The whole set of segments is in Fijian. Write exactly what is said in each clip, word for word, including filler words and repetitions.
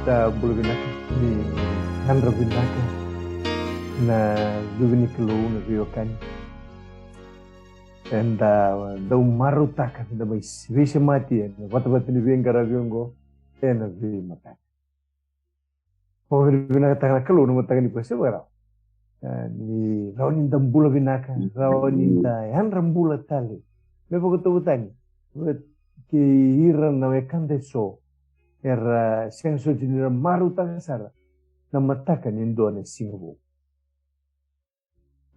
Sa bula vinaka, ni yadra vinaka na luve ni Kalou, na veiwekani. Eda dau marautaka meda mai veisemati ena vatavata ni veiqaravi oqo ena veimataka. Vakavinavinakataka na Kalou na mataka nikua, se vakarau. E, ni rawa ni da bula vinaka, rawa ni da yadra bula tale. Me vakatauvatani vata kei ira na wekada eso era sega soti ni ra marautaka sara na mataka ni dua na siga vou.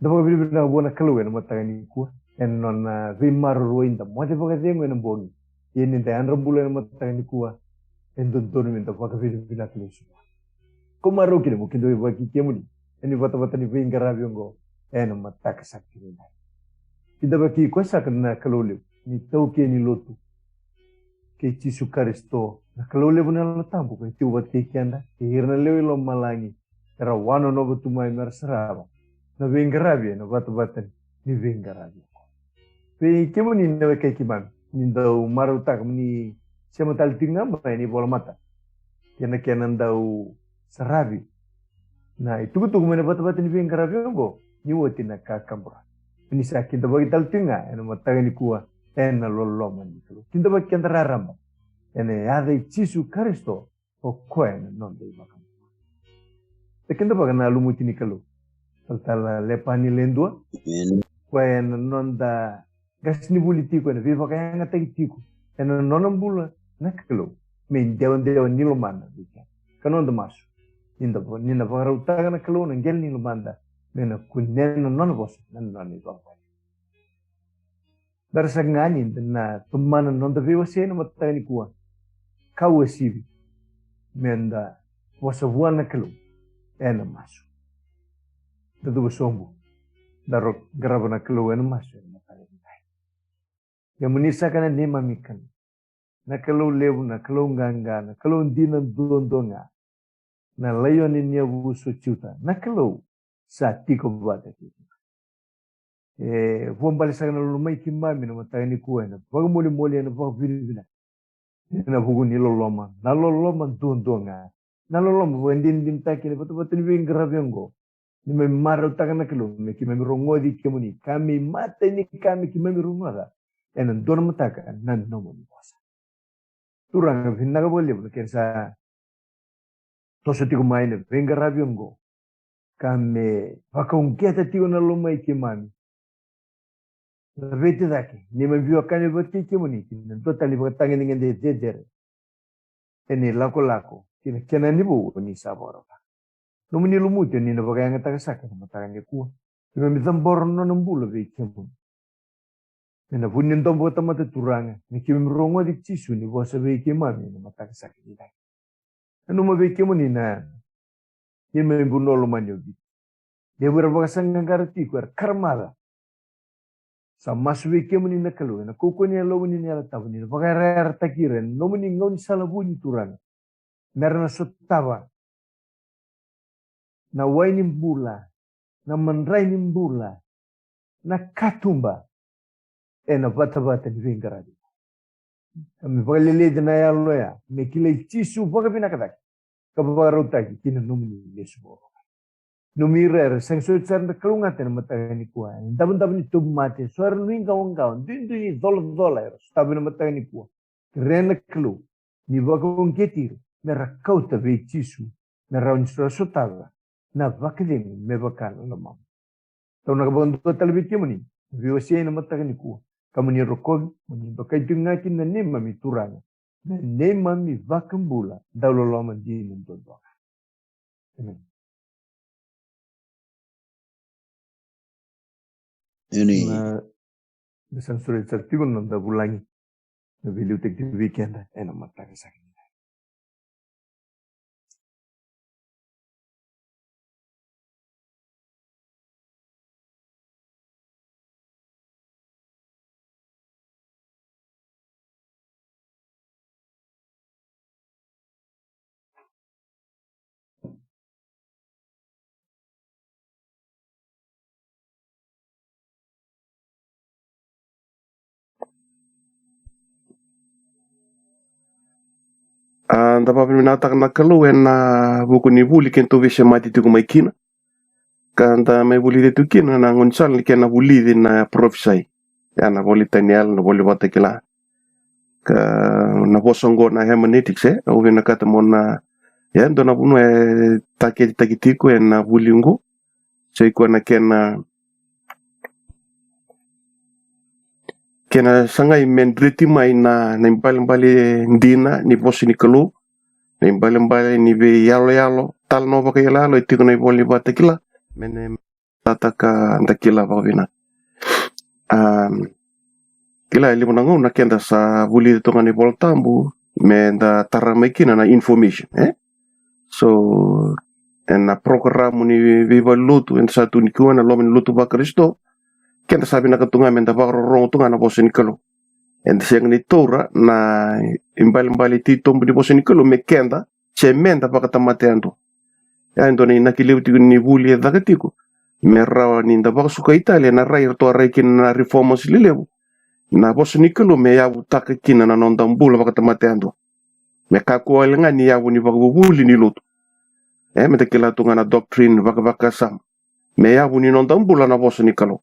Da vakavinavinaka vua na Kalou ena mataka nikua ena nona veimaroroi, da moce vakacegu ena bogi. Ia ni da yadra bula ena mataka nikua, e dodonu meda vakavinavinaka lesu. Ko marau kina mo kidavaki kemuni ena vatavata ni veiqaravi oqo ena mataka saka kina. Kidavaki koya saka na Kalou levu ni taukei ni lotu kei Jisu Karisito, na Kalou levu na Yalo Tabu, ka tiko vata kei keda, kei ira na lewe i lomalagi era wanonova tu mai mera sarava na veiqaravi ena vatavata ni veiqaravi. Vei kemuni na wekai keimami, ni dau marautaka mo ni sema tale tiko ga mai ni volamata kei na kena dau saravi na itukutuku mai na vatavata ni veiqaravi oqo, ni oti na kakabura. Ni sa kidavaki tale tiko ga ena mataka nikua ena loloma ni Kalou. Kidavaki keda raraba ena yaca i Jisu Karisito, o koya na noda iVakabula. Da kidavaka na lumuti ni Kalou, talatala Lepani Ledua. Amen. Koya na noda qasenivuli tiko ena veivakayagataki tiko ena nona bula na Kalou me idewadewa ni lomana vei keda. Ka noda masu ni da, ni na vakarautaka na Kalou na qele ni lomada me na kunea na nona vosa na nona ivakavuvuli. Daru saka ga ni da na tomana na noda veiwasei ena mataka nikua, ka uasivi meda vosa vua na Kalou ena masu. Da cuva sobu, daru qarava na Kalou ena masu ena mataka nikua. Kemuni saka na neimami Kalou, na Kalou levu, na Kalou qaqa, na Kalou dina duadua ga, na Laioni ni yavusa o Juta, na Kalou sa tiko vata kei keimami. E vuabale saka na loloma i keimami na mataka nikua ena vakamolimoli, ena vakavinavinaka ena vuku ni loloma, na loloma duadua ga, na loloma vakadinadinataki ena vatavata ni veiqaravi oqo. Ni mai marautaka na Kalou me keimami rogoci kemuni, ka me imatai ni ka me keimami rogoca ena dua na mataka na nomuni vosa. Turaga, vinaka vakalevu na kena sa toso tiko mai na veiqaravi oqo, ka me vakauqeta tiko na loma i keimami. Laveti cake neimami veiwekani vata kei kemuni ki na dua tale ni vakatagedegede cecere ena ilakolako ki na kena ni vou o ni sa vakarautaka. Nomuni lumuti o ni na vakayagataka saka na mataka nikua. Keimami cabora na nona bula vei kemuni. Ena vuku ni domo vakatamata, Turaga, me keimami rogoci Jisu ni vosa vei keimami ena mataka saka nikua. Nanuma vei kemuni na neimami vanua lomani o Viti. Levu era vakasaqaqara tiko, era karamaca. Sa masu vei kemuni na Kalou ena kaukauwa ni Yalomuni na Yalo Tabu, ni na vakayarayarataki ira ena nomuni gaunisala vuni, Turaga, mera na sotava na wai ni bula, na madrai ni bula, na katuba ena vatavata ni veiqaravi. Ka me vakaleleci na yalo oya me kilai Jisu vakavinaka cake ka vakarautaki ki na nomuni lesu vou. Nomuni ira era sega soti sara ni kalougata ena mataka nikua ena davodavo ni tauvimate, so era nuiqawaqawa, duidui ni colacola era sotava ena mataka nikua. Kerea na Kalou ni vakauqeti ira mera kauta vei Jisu, me rawa ni so era sotava na vakacegu me vaka na lomamu. Taunaka vakadua tale vei kemuni na veiwasei ena mataka nikua, ka mo ni rokovi, mo ni dokai tiko ga kina na neimami Turaga, na neimami iVakabula dauloloma dina duadua ga. Emeni. Emeni. Na, da sa na sureti sara tiko na noda vulagi, na veiliutaki tiko vei keda ena mataka saka. A, da vakavinavinakataka na Kalou ena vuku ni vuli keitou veisemati tiko mai kina. Ka da mai vulica tiko kina na gaunisala ni kena vulici na parofisai. Ia na vola i Taniela, na vola i Vakatakila. Ka na vosa oqo na hermeneutics, e, au vinakata mo na, ia, dua na vanua e taketitaki tiko ena vuli oqo. Sa i koya na kena, kena sagai me dreti mai na, na ibalebale dina ni vosa ni Kalou, na ibalebale ni veiyaloyalo, talanoa vakayaloyalo e tiko na ivola ni Vakatakila, me na, me na tataka da kila vakavinaka. Am, kila e levu na gauna keda sa vulica toka na iVola Tabu, me da tara mai kina na information, e? So, ena program ni veivalelotu eda sa tu nikua ena loma ni lotu vaKarisito, keda sa vinaka tu ga me da vakarorogo tu ga na vosa ni Kalou. Eda sega ni taura na ibalebale titobu ni vosa ni Kalou me keda, se me da vakatamata yadua. Ia e dua na inaki levu tiko ni vuli e caka tiko, me rawa ni da vakasukai tale ena rai eratou a rai kina na reformers lelevu, na vosa ni Kalou me yavutaka kina na noda bula vakatamata yadua. Me kakua wale ga ni yavu ni vakavuvuli ni lotu. E, me da kila tu ga na doctrine vakavakasama. Me yavu ni noda bula na vosa ni Kalou.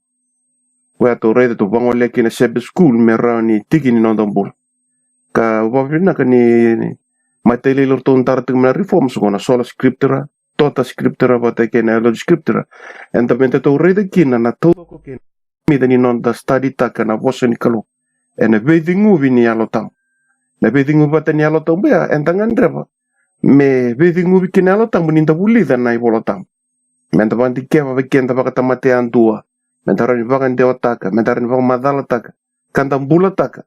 Koya tou raica, tou vagolea kina Sabbath school me rawa ni tiki ni noda bula. Ka vakavinaka ni, ni matailalai ratou dara tiko mai na reformers, ko na sola scriptura, tota scriptura vata kei na eloge scriptura. Eda, me da tou raica kina na taucoko kei na mida ni noda study taka na vosa ni Kalou ena veiciqomi ni Yalo Tabu. Na veiciqomi vata ni Yalo Tabu ya, eda gadreva me veiciqomi kina Yalo Tabu ni da vulica na iVola Tabu. Me da vakadikeva vei keda vakatamata yadua, me da rawa ni vakadewataka, me da rawa ni vakamacalataka, ka da bulataka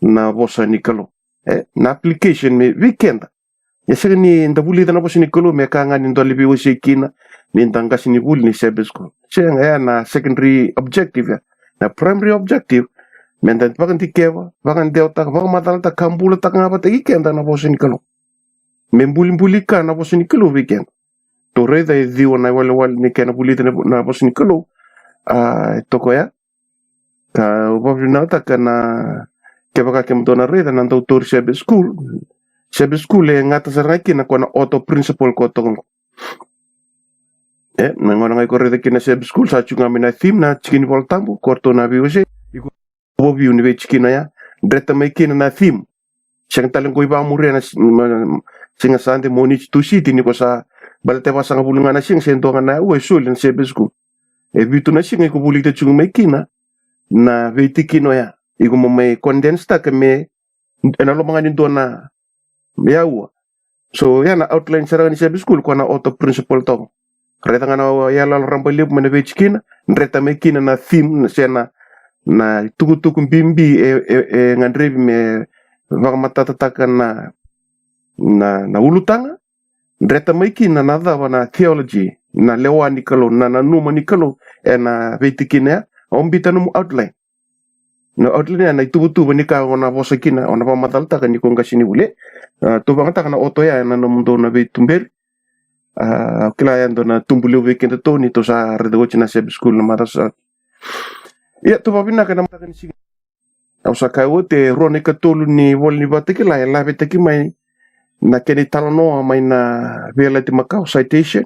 na vosa ni Kalou. E, na application me vei keda. E sega ni da vulica na vosa ni Kalou me ka ga ni da lai veiwasei kina ni da qasenivuli ni Sabbath school. Sega, ya na secondary objective ya. Na primary objective, me da vakadikeva, vakadewataka, vakamacalataka, ka bulataka ga vata kei keda na vosa ni Kalou. Me bulibuli ka na vosa ni Kalou vei keda. Tou raica e ciwa na iwalewale ni kena vulica na, na vosa ni Kalou. A, e toka ya. Ka vakavinakataka na, kevaka kemudou na raica na dautori Sabbath school. Sabbath school e gata sara ga kina ko na author principle ko toka qo. E, na gauna ga iko raica kina Sabbath school, sa tiko ga mai na theme na tiki ni Vola Tabu, ko ratou na veiwasei. Iko voviu ni veitikina ya, dreta mai kina na theme. Sega tale qo i vakamuria na s-, ma-, siga Sade, Moniti, Tusiti, ni ko sa baleta e vasagavulu ga na siga se dua ga na aua e soli na Sabbath school. E vitu na siga iko vulica tiko mai kina na veitikina oya. Iko mo mai condense taka me, ena loma ga ni dua na aua. So, ya na outline sara ga ni Sabbath school, ko na author principle toka. Raica ga na iyaloyalo rabailevu mai na veitikina, dreta mai kina na theme, na, se na, na itukutuku bibi e, e, e gadrevi me vakamatatataka na, na, na ulutaga, dreta mai kina na cava na theology, na lewa ni Kalou, na, na nanuma ni Kalou, ena veitikina ya, au biuta nomu outline. Na outline ya na ituvatuva ni ka o na vosa kina, o na vakamacalataka ni ko qasenivuli. A, tou vakayagataka na author ya ena nomudou na veituberi. A, au kila ya dua na tubu levu vei kedatou ni tou sa raica oti na Sabbath school na macawa sa. Ia, tou vakavinaka na mataka ni siga. Au sa kaya oti, e rua na ikatolu ni vola ni Vakatakila e lavetaki mai na kena italanoa mai na Veiyalayalati Makawa, citation.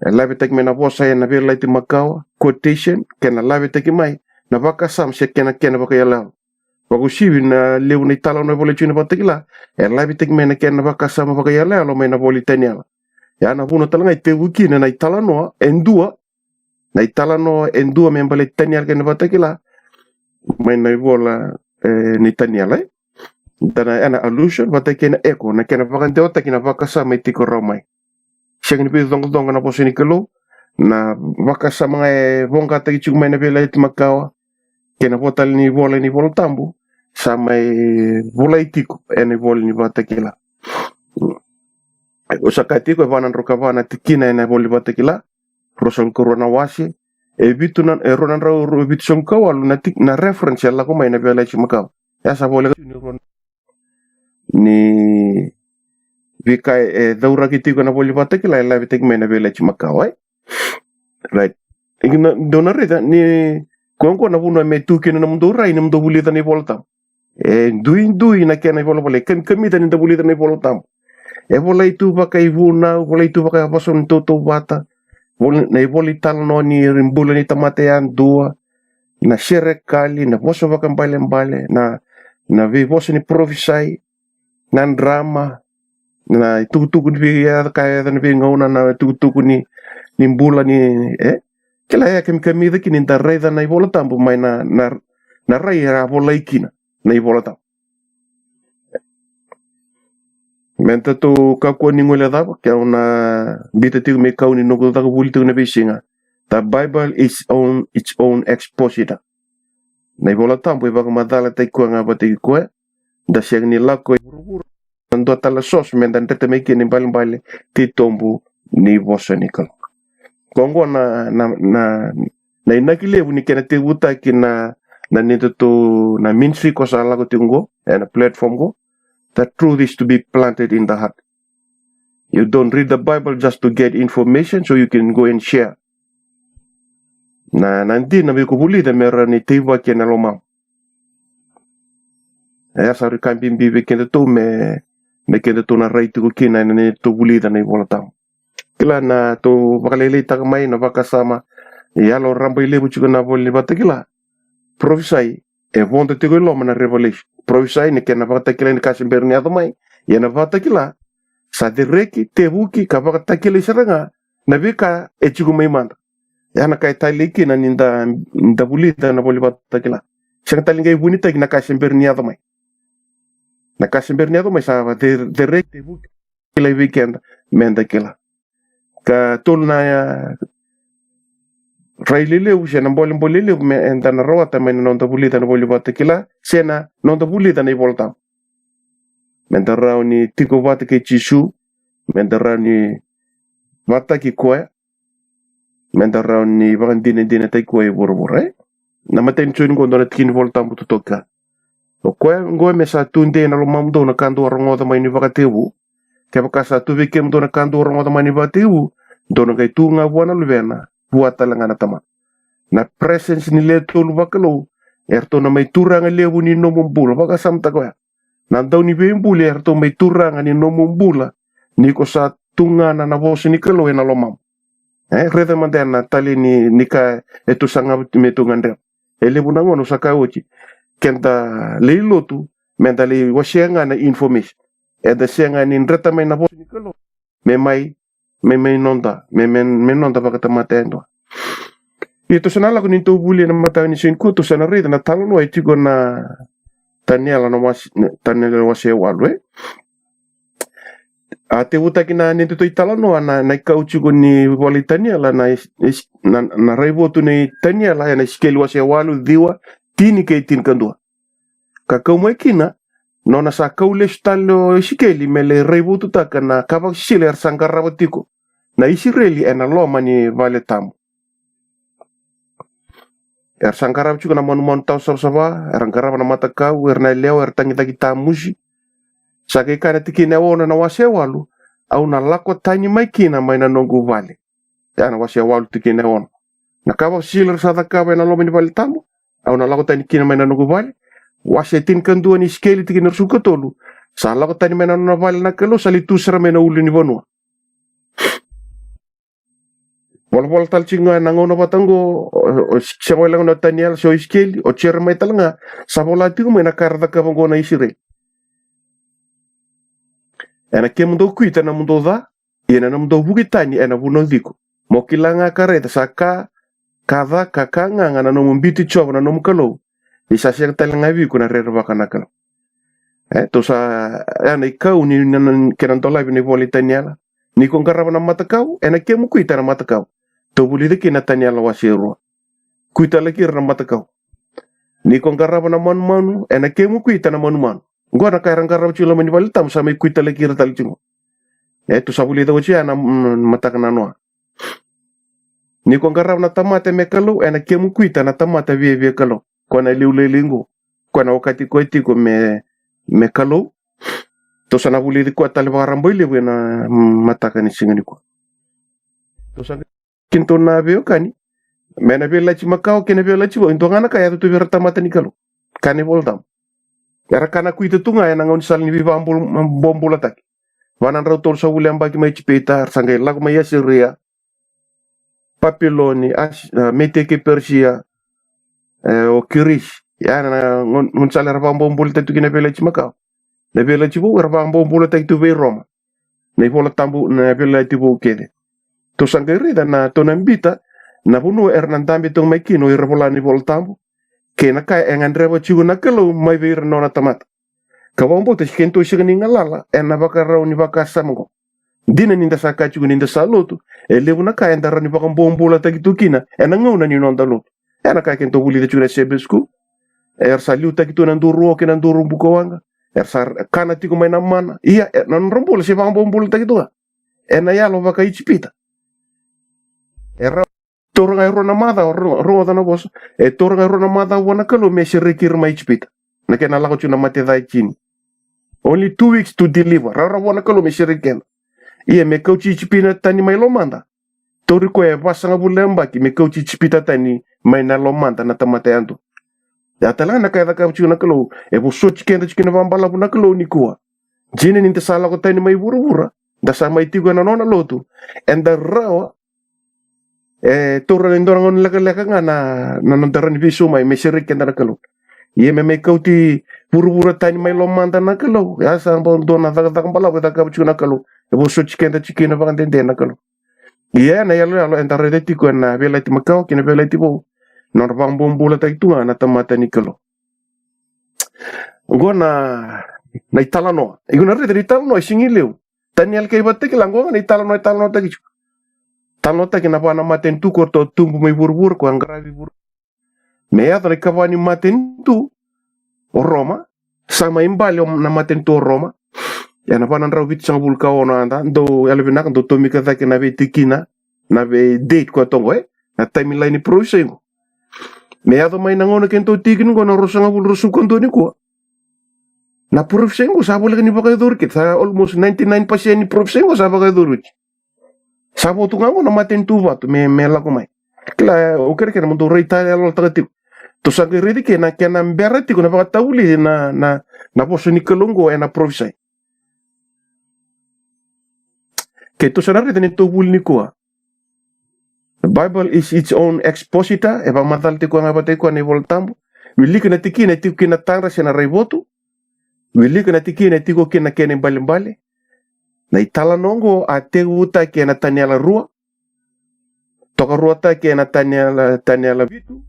E lavetaki mai na vosa ena Veiyalayalati Makawa, quotation, kei na lavetaki mai na vakasama se kena, kena vakaiyaloyalo. Vakauasivi na levu na italanoa e volai tiko ena Vakatakila, e lavetaki mai na kena vakasama vakaiyaloyalo mai na vola i Taniela. Ia na vuna tale ga e tekivu kina na italanoa e dua, na italanoa e dua me baleti Taniela kei na Vakatakila, mai na ivola, e, ni Taniela, e. Da na, ena allusion vata kei na echo, na kena vakadewataki na vakasama e tiko rawa mai. Sega ni veicoqacoqa na vosa ni Kalou, na vakasama ga e voqataki tiko mai na Veiyalayalati Makawa kei na vo tale ni vola ni Vola Tabu, sa mai volai tiko ena ivola ni Vakatakila. Au sa kaya tiko e va na drau ka va na tikina ena ivola ni Vakatakila, ruasagavulu ka rua na wase, e vitu na, e rua na drau rua, e vitusagavulu ka walu na ti-, na reference e lako mai na Veiyalayalati Makawa. E sa voleka tu ni rua ni veika e cauraki tiko ena vola ni Vakatakila e lavetaki mai na Veiyalayalati Makawa, e? Right. Ia na, dou na raica ni ko qo na vanua me tu kina na nomudou rai ni nomudou vulica na iVola Tabu. E duidui na kena ivalavala, e kamikamica ni da vulica na iVola Tabu. E volai tu vakaivunau, volai tu vakavosa ni tautauvata, volai na ivola italanoa ni bula ni tamata yadua, na serekali, na vosa vakabalebale, na, na veivosa ni parofisai, na drama, na itukutuku ni vei, ka yaco na veigauna, na itukutuku ni, ni bula ni, e? Kila, e kamikamica kina ni da raica na iVola Tabu mai na, na, na rai era volai kina na iVola Tabu. Me datou kakua ni guilecava, ke au na biuta tiko me kau ni noqu caka vuli tiko na veisiga. The Bible is own, its own expositor. Na iVola Tabu e vakamacalataki koya ga vata kei koya. Da sega ni lako i vuravura na dua tale na source me da dreta mai kina ibalebale titobu ni vosa ni Kalou. Ko oqo na, na, na, na inaki levu ni kena tekivutaki na, na nodatou na ministry ko sa lako tiko oqo, ena platform oqo. The truth is to be planted in the heart. You don't read the Bible just to get information so you can go and share. Na, na dina me ko vulica me rawa ni teivaki ena lomamu. E sa rui ka bibi vei kedatou me, me kedatou na rai tiko kina ena nodatou vulica na iVola Tabu. Kila, na tou vakalailaitaka mai na vakasama, e yalo rabailevu tiko na ivola ni Vakatakila. Parofisai e vodo tiko i loma na Revelation. Parofisai ni kena vakatakilai ni ka se bera ni yaco mai. Ia na Vakatakila sa cereki, tevuki ka vakatakilai sara ga na veika e tiko mai mada. Ya na ka e talei kina ni da, da vulica na ivola ni Vakatakila. Sega tale ga ni vunitaki na ka se bera ni yaco mai. Na ka se bera ni yaco mai sa va-, ce-, cereki, tevuki, kilai vei keda me da kila. Ka tolu na, e, rai lelevu se na bolebole lelevu me eda na rawata mai na noda vulica na ivola ni Vakatakila se na noda vulica na iVola Tabu. Me da rawa ni tiko vata kei Jisu, me da rawa ni vakataki koya, me da rawa ni vakadinadinataki koya e vuravura, e? Na imatai ni Joni qo, dua na tikina ni iVola Tabu totoka. O koya oqo me sa tudei ena lomamudou na ka dou a rogoca mai ni vakatekivu. Kevaka sa tu vei kemudou na ka dou a rogoca mai ni vakatekivu, dou na qai tu ga vua na Luvena, vua tale ga na Tamana. Na presence ni Le Tolu Vakalou, eratou na mai turaga levu ni nomu bula. Vakasamataka oya. Na Dauniveibuli eratou mai turaga ni nomu bula, ni ko sa tugana na vosa ni Kalou ena lomamu. E, raica mada na talei ni, ni ka e tu sa ga me tu gadreva. E levu na gauna au sa kaya oti, keda lai lotu, me da lai wasea ga na information. Eda sega ni dreta mai na vosa ni Kalou me mai, me, me noda, me, me, me noda vakatamata yadua. Ia tou sa na lako ni tou vuli ena mataka ni siga nikua, tou sa na raica na talanoa e tiko na Taniela na wase, Taniela wase walu, e? A tekivutaki na nodatou italanoa na, na ikau tiko ni ivola i Taniela na is-, is-, na, na raivotu nei Taniela ena Isikeli wase walu, ciwa, tini kei tinikadua. Ka kau mai kina, nona sa kau lesu tale o Isikeli me lai raivotutaka na ka vakasisila era sa qarava tiko na Isireli ena loma ni vale tabu. Era sa qarava tiko na manumanu tawa savasava, era qarava na matakau, era na yalewa, era tagicaki tamusi. Sa qai kaya na tikina e ono na wase walu, au na lako tani mai kina mai na noqu vale. Ya na wase walu tikina e ono. Na ka vakasisila era sa cakava ena loma ni vale tabu, au na lako tani kina mai na noqu vale. Wase tinikadua ni Isikeli tikina ruasagavulu ka tolu, sa lako tani mai na nona vale na Kalou, sa lai tu sara mai na ulunivanua. Volavola tale tiko ga na gauna vata oqo, o, o, sega wale ga o Taniela se o Isikeli, o Jeremaia tale ga, sa vola tiko mai na ka era cakava oqo na Isireli. Ena kemudou kuita na nomudou ca, ia na nomudou vuki tani ena vunau tiko. Mo kila ga ka raica sa ka, ka ca ka ka gaga na nomu biuti Jiova na nomu Kalou, ni sa sega tale ga vei iko na rerevaka na Kalou. E, tou sa, ya na ikau ni, na, na, kena dolavi na ivola i Taniela. Ni ko qarava na matakau, ena kemu kuita na matakau. Tou vulica kina na Taniela wase rua. Kuita laki ira na matakau. Ni ko qarava na manumanu, ena kemu kuita na manumanu. Oqo na ka era qarava tiko loma ni vale tabu, sa mai kuita laki ira tale tiko. E, tou sa vulica oti ya na, mm, mataka nanoa. Ni ko qarava na tamata me Kalou, ena kemu kuita na tamata viavia Kalou. Koya na liu lailai oqo. Koya na okati koya tiko me, me Kalou. Tou sa na vulici koya tale vakarabailevu ena, mm, mataka ni siga nikua. Tou sa kina tou na veiwekani. Me na Veiyalayalati Makawa kei na Veiyalayalati Vou, e dua ga na ka e yaco tu vei ira na tamata ni Kalou. Ka ni Vola Tabu. Era kana kuita tu ga ena gaunisala ni veivakabobulataki. Va na drau tolusagavulu na yabaki mai Ijipita, era sa qai lako mai Asiria, Papiloni, As- a, Meteki, Persia, e, o Kirisi. Ia na gon- gaunisala era vakabobulataki tu kina na Veiyalayalati Makawa. Na Veiyalayalati Vou era vakabobulataki tu vei Roma. Na iVola Tabu, na Veiyalayalati Vou kece. Tou sa qai raica na tou na bita na vanua era na dabe tu mai kina o ira vola na iVola Tabu kei na ka e gadreva tiko na Kalou mai vei ira na nona tamata. Ka vakabauta se keitou sega ni galala ena vakarau ni vakasama oqo. Dina ni da sa kaya tiko ni da sa lotu, e levu na ka eda rawa ni vakabobulataki tu kina ena gauna ni noda lotu. Ena ka keitou vulica tiko na Sabbath school, era sa liutaki tu na duru o kei na duru bukawaqa. Era sa kana tiko mai na mana. Ia, e, na nodra bula se vakabobulataki tu ga ena yalo vaka Ijipita. E rawa, taura ga e rua na macawa, ro- rogoca na vosa. E taura ga e rua na macawa vua na Kalou me sereki ira mai Ijipita. Na kena lako tiko na mate ca e tini. Only two weeks to deliver. Rawarawa vua na Kalou me sereki keda. Ia me kauti Ijipita tani mai lomada. Tauri koya e vasagavulu na yabaki me kauti Ijipita tani mai na lomada na tamata yadua. Ya tale ga na ka e cakava tiko na Kalou, e vosoti keda tiko kina vakabalavu na Kalou nikua. Dina ni da sa lako tani mai vuravura, da sa mai tiko ena nona lotu, eda rawa, e, taura e dua na gauna lekaleka ga na, na noda rawa ni veisau mai, me sereki keda na Kalou. Ia me mai kauti vuravura tani mai lomada na Kalou, ya sa bau dua na cakacaka balavu e cakava tiko na Kalou. E vosoti keda tiko kina vakadede na Kalou. Ia na iyaloyalo eda raica tiko ena Veiyalayalati Makawa kei na Veiyalayalati Vou, nodra vakabobulataki tu ga na tamata ni Kalou. Oqo na, na italanoa. Iko na raica na italanoa e sega ni levu. Taniela kei Vatakila, oqo ga na italanoa e talanoataki tiko. Talanoataki na va na matanitu ko ratou tubu mai vuravura, ko a qaravi vuravura. Me yaco na ikava ni matanitu o Roma, sa mai bale o- na matanitu o Roma. Ena va na drau vitusagavulu ka ono A.D., dou yalovinaka dou tomika cake na veitikina, na vei date ko a toqo, e, na timeline ni parofisai qo. Me yaco mai na gauna keitou tiko kina qo na ruasagavulu ruasagavulu ka dua nikua. Na parofisai qo sa voleka ni vakayacori kina, sa almost ninety-nine percent ni parofisai qo sa vakayacori oti. Sa vo tu ga qo na matanitu vatu me, me lako mai. Kila, au kerekere mo dou raitayaloyalotaka tiko. Tou sa qai raici kina na kena bera tiko na vakatavulici na, na, na vosa ni Kalou qo ena parofisai. Keitou sa na raica ni tou vuli nikua. The Bible is its own expositor, e vakamacala tiko ga vata iko na iVola Tabu. Wilika na tikina e tiko kina na tadra se na raivotu. Wilika na tikina e tiko kina na kena ibalebale. Na italanoa oqo a tekivutaki ena Taniela rua. Tokaruataki ena Taniela, Taniela vitu.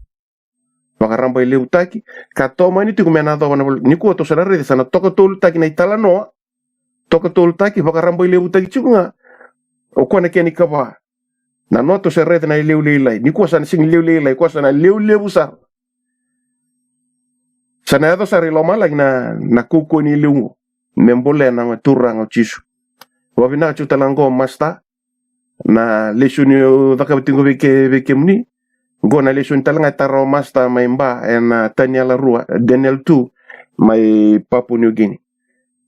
Vakarabailevutaki. Ka tomani tiko me na yacova na vale. Nikua tou sa na raica sa na tokatolutaki na italanoa. Tokatolutaki, vakarabailevutaki tiko ga. O koya na kena ikava. Na noa tou sa raica na ilevu lailai. Nikua sa na sega ni levu lailai, koya sa na levulevu sara. Sa na yaco sara i lomalagi na, na kaukauwa ni levu qo. Me bolea na Turaga o Jisu. Vakavinaka tiko tale ga qo Master. Na lesoni au cakava tiko vei ke, vei kemuni. Qo na lesoni tale ga e tara o Master mai Ba, ena Taniela rua, Daniel two, mai Papua New Guinea.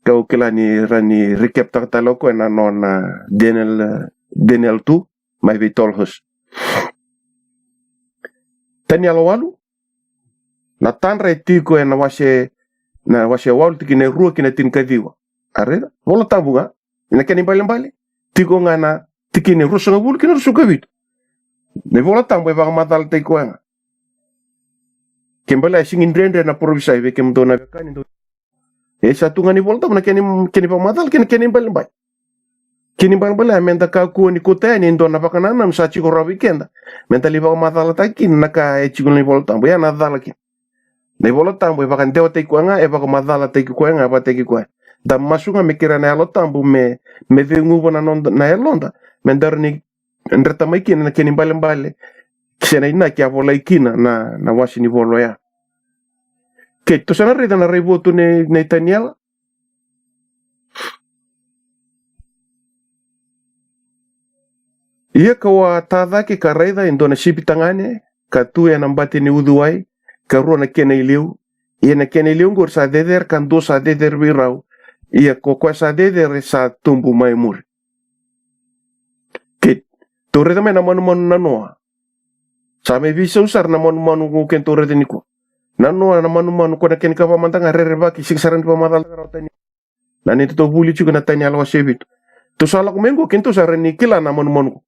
Kau kila ni rawa ni recap taka tale o koya na nona Daniel, Daniel two, mai vei Tolhurst. Taniela walu, na tadra e tiko ena wase, na wase walu tikina e rua ki na tinikaciwa. A raica, Vola Tabu ga, na kena ibalebale. Tiko ga na tikina e ruasagavulu ki na ruasagavulu ka vitu. Na iVola Tabu e vakamacalataki koya ga. Ke bale e sega ni dredre na parofisai vei kemudou na wekani dou. E sa tu ga ni Vola Tabu na kena, kena ivakamacala, kena, kena ibalebale. Kena ibalebale ya meda kakua ni kauta yani e dua na vakanananu sa tiko rawa vei keda. Meda lai vakamacalataki kina na ka e tiko na iVola Tabu. Ya na cala kina. Na iVola Tabu e vakadewataki koya ga, e vakamacalataki koya ga, vakataki koya. Da masu ga me kerea na Yalo Tabu me, me ceguva na noda, na yaloda. Meda rawa ni dreta mai kina na kena ibalebale. Se na inaki a volai kina na, na wase ni vola oya. Keitou sa na raica na raivotu nei, nei Taniela. Ia kau a ta cake ka raica e dua na sipi tagane, ka tu ena bati ni uciwai, ka rua na kena iliu. Ia na kena iliu oqori sa cecere, ka dua sa cecere vei rau. Ia ko koya sa cecere sa tubu mai muri. Keitou raica mai na manumanu nanoa. Sa mai veisau sara na manumanu qo keitou raica nikua. Na noa na manumanu ko na kena ikava mada ga rerevaki, sega sara ni vakamacala rawa tani. Na ni tatou vuli tiko na Taniela wase vitu. Tou sa lako mai qo, keitou sa rawa ni kila na manumanu qo.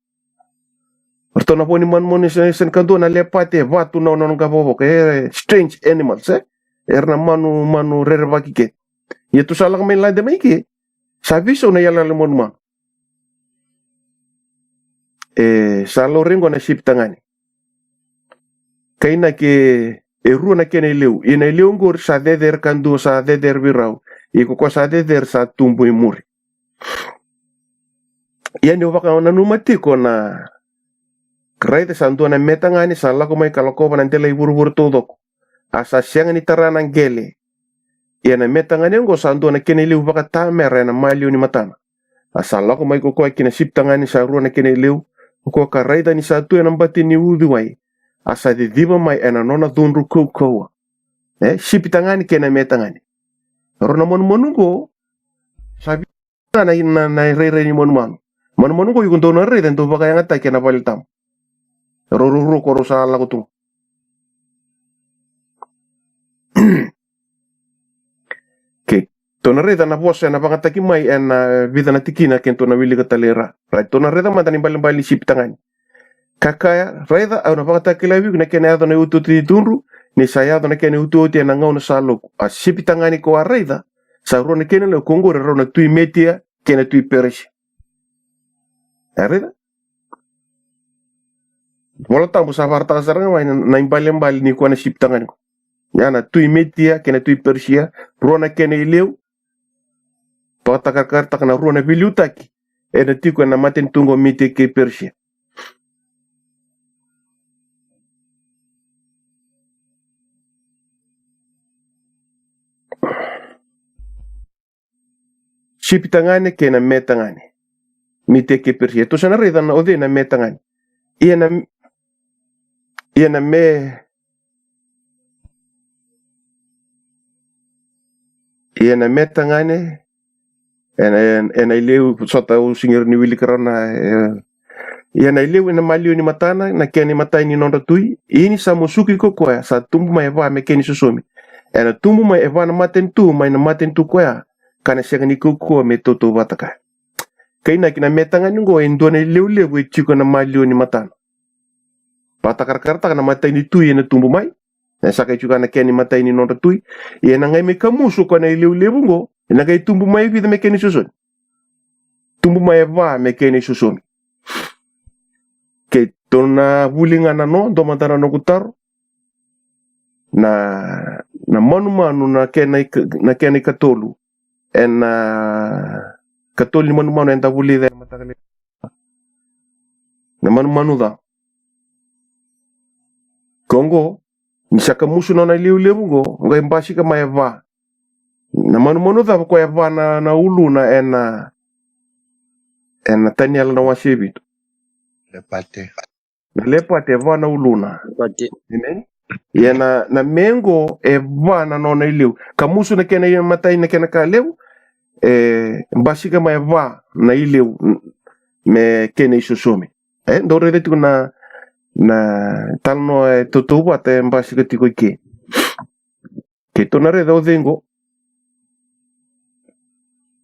Ratou na vo ni manumanu e se, se na kadua na lepate, vatu na nona qavokavoka, e strange animals, e. Era na manumanu rerevaki ke. Ia tou sa lako mai lade mai ke. Sa veisau na iyaloyalo ni manumanu. E, sa laurai qo na sipi tagane. Kainaki e rua na kena ileu. Ia na ileu qori sa cecere ka dua sa cecere vei rau. Ia ko koya sa cecere sa tubu i muri. Ia niu vakananuma tiko na, raica sa dua na me tagane sa lako mai ka lakova na dela i vuravura taucoko. A sa sega ni tara na qele. Ia na me tagane oqo sa dua na kena ileu vakatamera ena maliwa ni matana. A sa lako mai ko koya ki na sipi tagane sa rua na kena ileu, ko koya ka raica ni sa tu ena bati ni uciwai. A sa ciciva mai ena nona cudru kaukauwa. E, sipi tagane kei na me tagane. Rau na manumanu oqo, sa vi-, na, na, na rairai ni manumanu. Manumanu oqo iko dou na raica, dou vakayagataki ena vale tabu. Rau, rau, rau, ko rau sa lako tu. Keitou na raica na vosa ena vakayagataki mai ena vica na tikina keitou na wilika tale i ra. Raitou na raica mada na ibalebale ni sipi tagane. Ka kaya, raica, au na vakatakila vei iko na kena yaco na iotioti ni cudru, ni sa yaco na kena iotioti ena gauna sa loku. A sipi tagane ko a raica, sa rua na kena ileu, ko qori rau na tui Metia kei na tui Perisia. E raica? Vola Tabu sa vakaraitaka sara ga mai na, na ibalebale ni koya na sipi tagane ko. Ia na tui Metia kei na tui Perisia, rua na kena ileu, vakatakarakarataka na rua na veiliutaki ena tiko ena matanitu qo Metia kei Perisia. Sipi tagane kei na me tagane. Metia kei Perisia. Tou sa na raica na o cei na me tagane. Ia na, ia na me, ia na me tagane, ena, ena, ena ileu, sota au sega ni wilika rawa na, e, ia na ileu ena maliwa ni matana, na kena imatai ni nodra tui, ia ni sa musuki ko koya, sa tubu mai e va me kena isosomi. Ena tubu mai e va na matanitu, mai na matanitu koya, ka na sega ni kaukauwa me tautauvata kaya. Kainaki na me tagane oqo e dua na ileu levu e tiko ena maliwa ni matana. Vakatakarakarataka na imatai ni tui ena tubu mai. Na sa qai tiko na kena imatai ni nodra tui. Ia ena qai mai kamusu ko na ileu levu oqo. Ena qai tubu mai e vica me kena isosomi. Tubu mai e va me kena isosomi. Keitou na vuli ga na noa, dua mada na noqu taro. Na, na manumanu na kena ika-, na kena ikatolu. Ena, a, katolu ni manumanu eda vulica ena mataka lailai. Na manumanu ca. Ko oqo, ni sa kamusu na nona ileu levu oqo, oqo e basika mai e va. Na manumanu ca ko e va na, na uluna ena, ena Taniela na wase vitu. Lepate. Na lepate e va na uluna. Lepate. Amen. Ia na, na me oqo e va na nona ileu. Kamusu na kena imatai na kena ka levu, e basika mai e va na ileu, n-, me kena isosomi. E, dou raica tiko na, na italanoa e tautauvata e basika tiko i ke. Keitou na raica o cei oqo.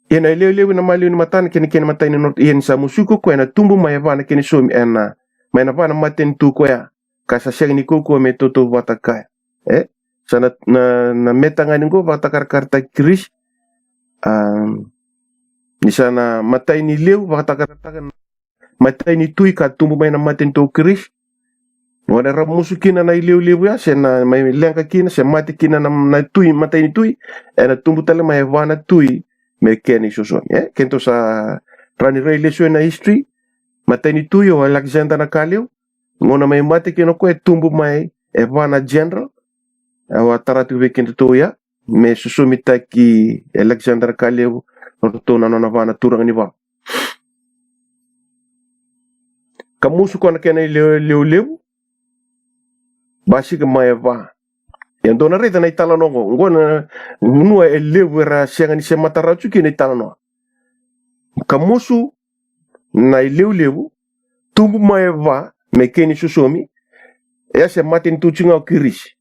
Ia na ileu levu ena maliwa ni matana kei na kena imatai ni nodra, ia ni sa musuki ko koya ena tubu mai e va na kena isosomi ena, mai na va na matanitu koya, ka sa sega ni kaukauwa me tautauvata kaya. E? Sa na, na, na me tagane oqo vakatakarakarataki Kirisi. A, ni sa na imatai ni leu vakatakarakarataka na imatai ni tui ka tubu mai na matanitu o Kirisi. Gona era musu kina na ileu levu ya, se na mai leqa kina, se mate kina na, na tui, imatai ni tui, ena tubu tale mai e va na tui me kena isosomi. E, keitou sa rawa ni rai lesu ena history, imatai ni tui o Alexander na Kaleu, gona mai mate kina o koya e tubu mai e va na general, au a tara tiko vei kedatou ya, me sosomitaki Alexander Kaleu, o ratou na nona va na turaga ni valu. Kamusu ko na kena ileu, ileu levu, basika mai e va. Ia dou na raica na italanoa oqo, oqo na vanua e levu era sega ni se matara tu kina italanoa. Kamusu na ileu levu, tubu mai e va me kena isosomi, e a se matanitu tiko ga o Kirisi.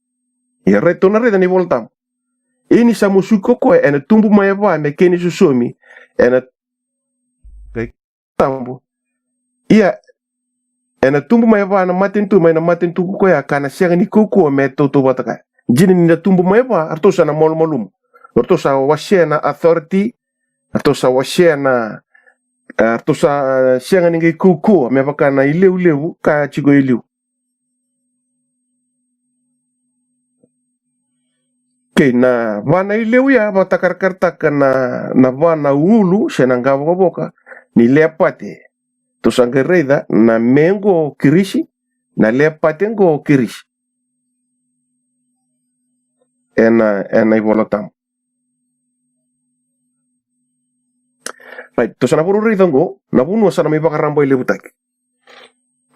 Ia raica, tou na raica na iVola Tabu. Ia ni sa musuki ko koya, ena tubu mai e va me kena isosomi ena tabu. Ia ena tubu mai e va na matanitu, mai na matanitu ko koya, ka na sega ni kaukauwa me tautauvata kaya. Dina ni na tubu mai e va, ratou sa na malumalumu. Ratou sa wasea na authority, ratou sa wasea na, e, ratou sa, e, sega ni qai kaukauwa me vaka na ileu levu ka tiko e liu. Kei na va na ileu ya, vakatakarakarataka na, na va na ulu se na qavokavoka ni lepate. Tou sa qai raica na me qo kirisi, na lepate qo kirisi. Ena, ena iVola Tabu. Right, tou sa na vakaraica qo na vanua sa na mai vakarabailevutaki.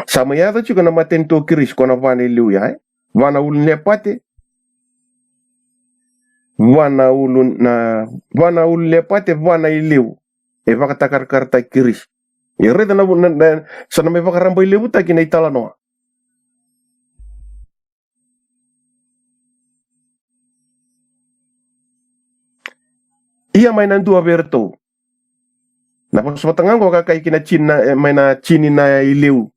Sa mai yaco tiko na matanitu o kirisi, ko na va na ileu ya, e? Va na ulu ni lepate, va na ulu na, va na ulu ni lepate, va na ileu. E vakatakarakarataki kirisi. E raica na, na, na, sa na mai vakarabailevutaki na italanoa. Ia mai na dua vei iratou. Na vosa vata ga qo ka kaya kina tini na, e, mai na tini na ileu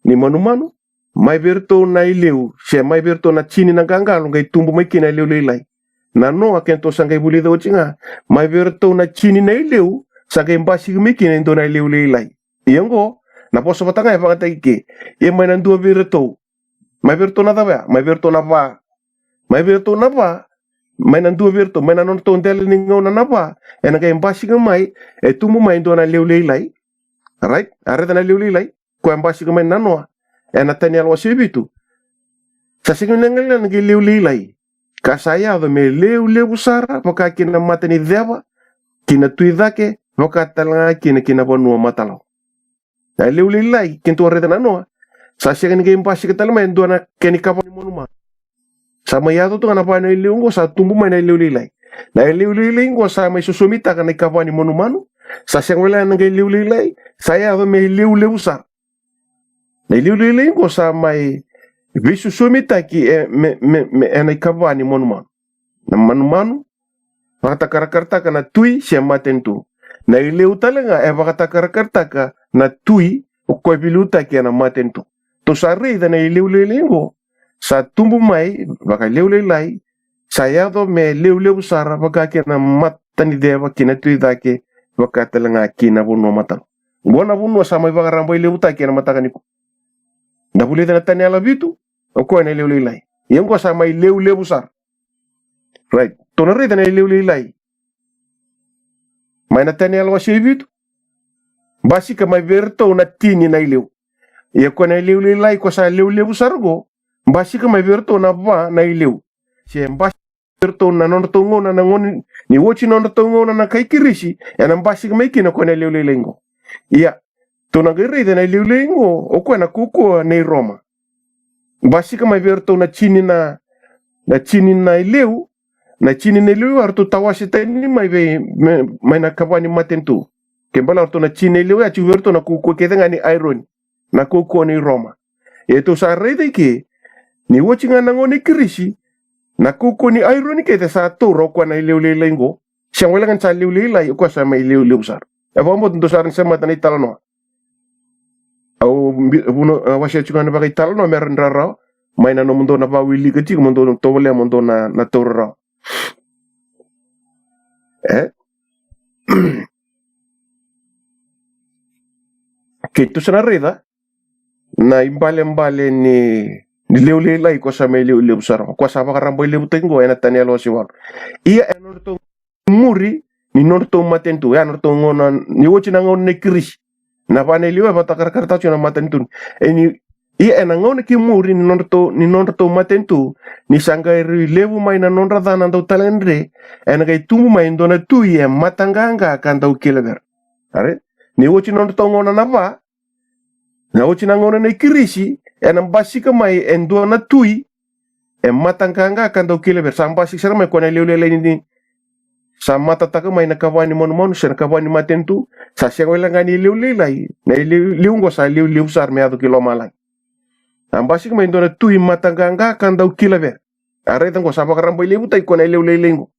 ni manumanu. Mai vei iratou na ileu, se mai vei iratou na tini na qaqalo qai tubu mai kina na ileu lailai. Na noa kedatou sa qai vulica oti ga, mai vei iratou na tini na ileu, sa qai basika mai kina e dua na ileu lailai. Ia qo, na vosa vata ga e vakayagataki ke, ia mai na dua vei iratou. Mai vei iratou na cava ya? Mai vei iratou na va. Mai vei iratou na va, mai na dua vei iratou, mai na nodratou dela ni gauna na va, ena qai basika mai, e tubu mai e dua na ileu lailai. Right? A raica na ileu lailai, koya e basika mai na noa. Ena Taniela wase vitu. Sa sega ni gauna na qai ileu lailai. Ka sa yaco me ileu levu sara, vaka kina mata ni ceva, kina tui cake, vaka tale ga kina, kina vanua matalau. Na ileu lailai, kedatou raica na noa. Sa sega ni qai basika tale mai e dua na kena ikava ni manumanu. Sa mai yaco tu ga na va na ileu qo, sa tubu mai na ileu lailai. Na ileu lailai qo sa mai sosomitaka na ikava ni manumanu. Sa sega wale ga na qai ileu lailai, sa yaco me ileu levu sara. Na ileu lailai qo sa mai veisosomitaki, e, me, me, me, ena ikava ni manumanu. Na manumanu, vakatakarakarataka na tui se matanitu. Na ileu tale ga e vakatakarakarataka na tui, o koya e veiliutaki ena matanitu. Tou sa raica na ileu lailai qo, sa tubu mai vaka ileu lailai, sa yaco me ileu levu sara, vaka kina mata ni ceva, kina tui cake, vaka tale ga kina vanua matalau. Qo na vanua sa mai vakarabailevutaki ena mataka nikua. Da vulica na Taniela vitu, o koya na ileu lailai. Ia qo sa mai ileu levu sara. Right. Tou na raica na ileu lailai. Mai na Taniela wase vitu. Basika mai vei iratou na tini na ileu. Ia koya na ileu lailai, koya sa ileu levu sara qo. Basika mai vei iratou na va na ileu. Se basika vei iratou na nodratou gauna na gauna ni oti nodratou gauna na kai kirisi, ena basika mai kina koya na ileu lailai qo. Ia, tou na qai raica na ileu lailai qo, o koya na kaukauwa nei Roma. Basika mai vei iratou na tini na, na tini na ileu, na tini na ileu, eratou tawase tani mai vei, me, mai na kava ni matanitu. Ke bale eratou na tini na ileu, ya tiko vei iratou na kaukauwa kece ga ni aironi. Na kaukauwa nei Roma. E tou sa raica i ke, ni oti ga na gauna ni kirisi, na kaukauwa ni aironi kece sa taura o koya na ileu lailai qo. Sega wale ga ni sa ileu lailai, o koya sa mai ileu levu sara. E vakabauta dou sa rawa ni semata na italanoa. Au bi-, vuna, a, wasea tiko ga na vakaitalanoa me rawa ni rawarawa. Mai na nomudou na vakawilika tiko, mo dou tovolea mo dou na, na taura rawa. E? Keitou sa na raica na ibalebale ni, ni ileu lailai, koya sa mai ileu levu sara, koya sa vakarabailevutaki qo ena Taniela wase walu. Ia ena nodratou muri ni nodratou matanitu, ya nodratou gauna ni oti na gauna ni kirisi. Na va na ileu e vakatakarakarataka tiko na matanitu. E ni, ia ena gauna ki muri ni nodratou, ni nodratou matanitu, ni sa qai levu mai na nodra ca na dautaladredre, ena qai tubu mai e dua na tui e mataqaqa ka dau kila vei ira. Are? Ni oti nodratou gauna na va, na oti na gauna na ikirisi, ena basika mai e dua na tui e mataqaqa ka dau kila vei ira. Sa basika sara mai koya na ileu lailai ni, ni sa matataka mai na kava ni manumanu se na kava ni matanitu. Sa sega wale ga ni ileu lailai, na ileu, ileu qo sa ileu levu sara me yaco ki lomalagi. A basika mai e dua na tui mataqaqa ka dau kila vei ira. A raica oqo sa vakarabailevutaki koya na yalewa lailai oqo.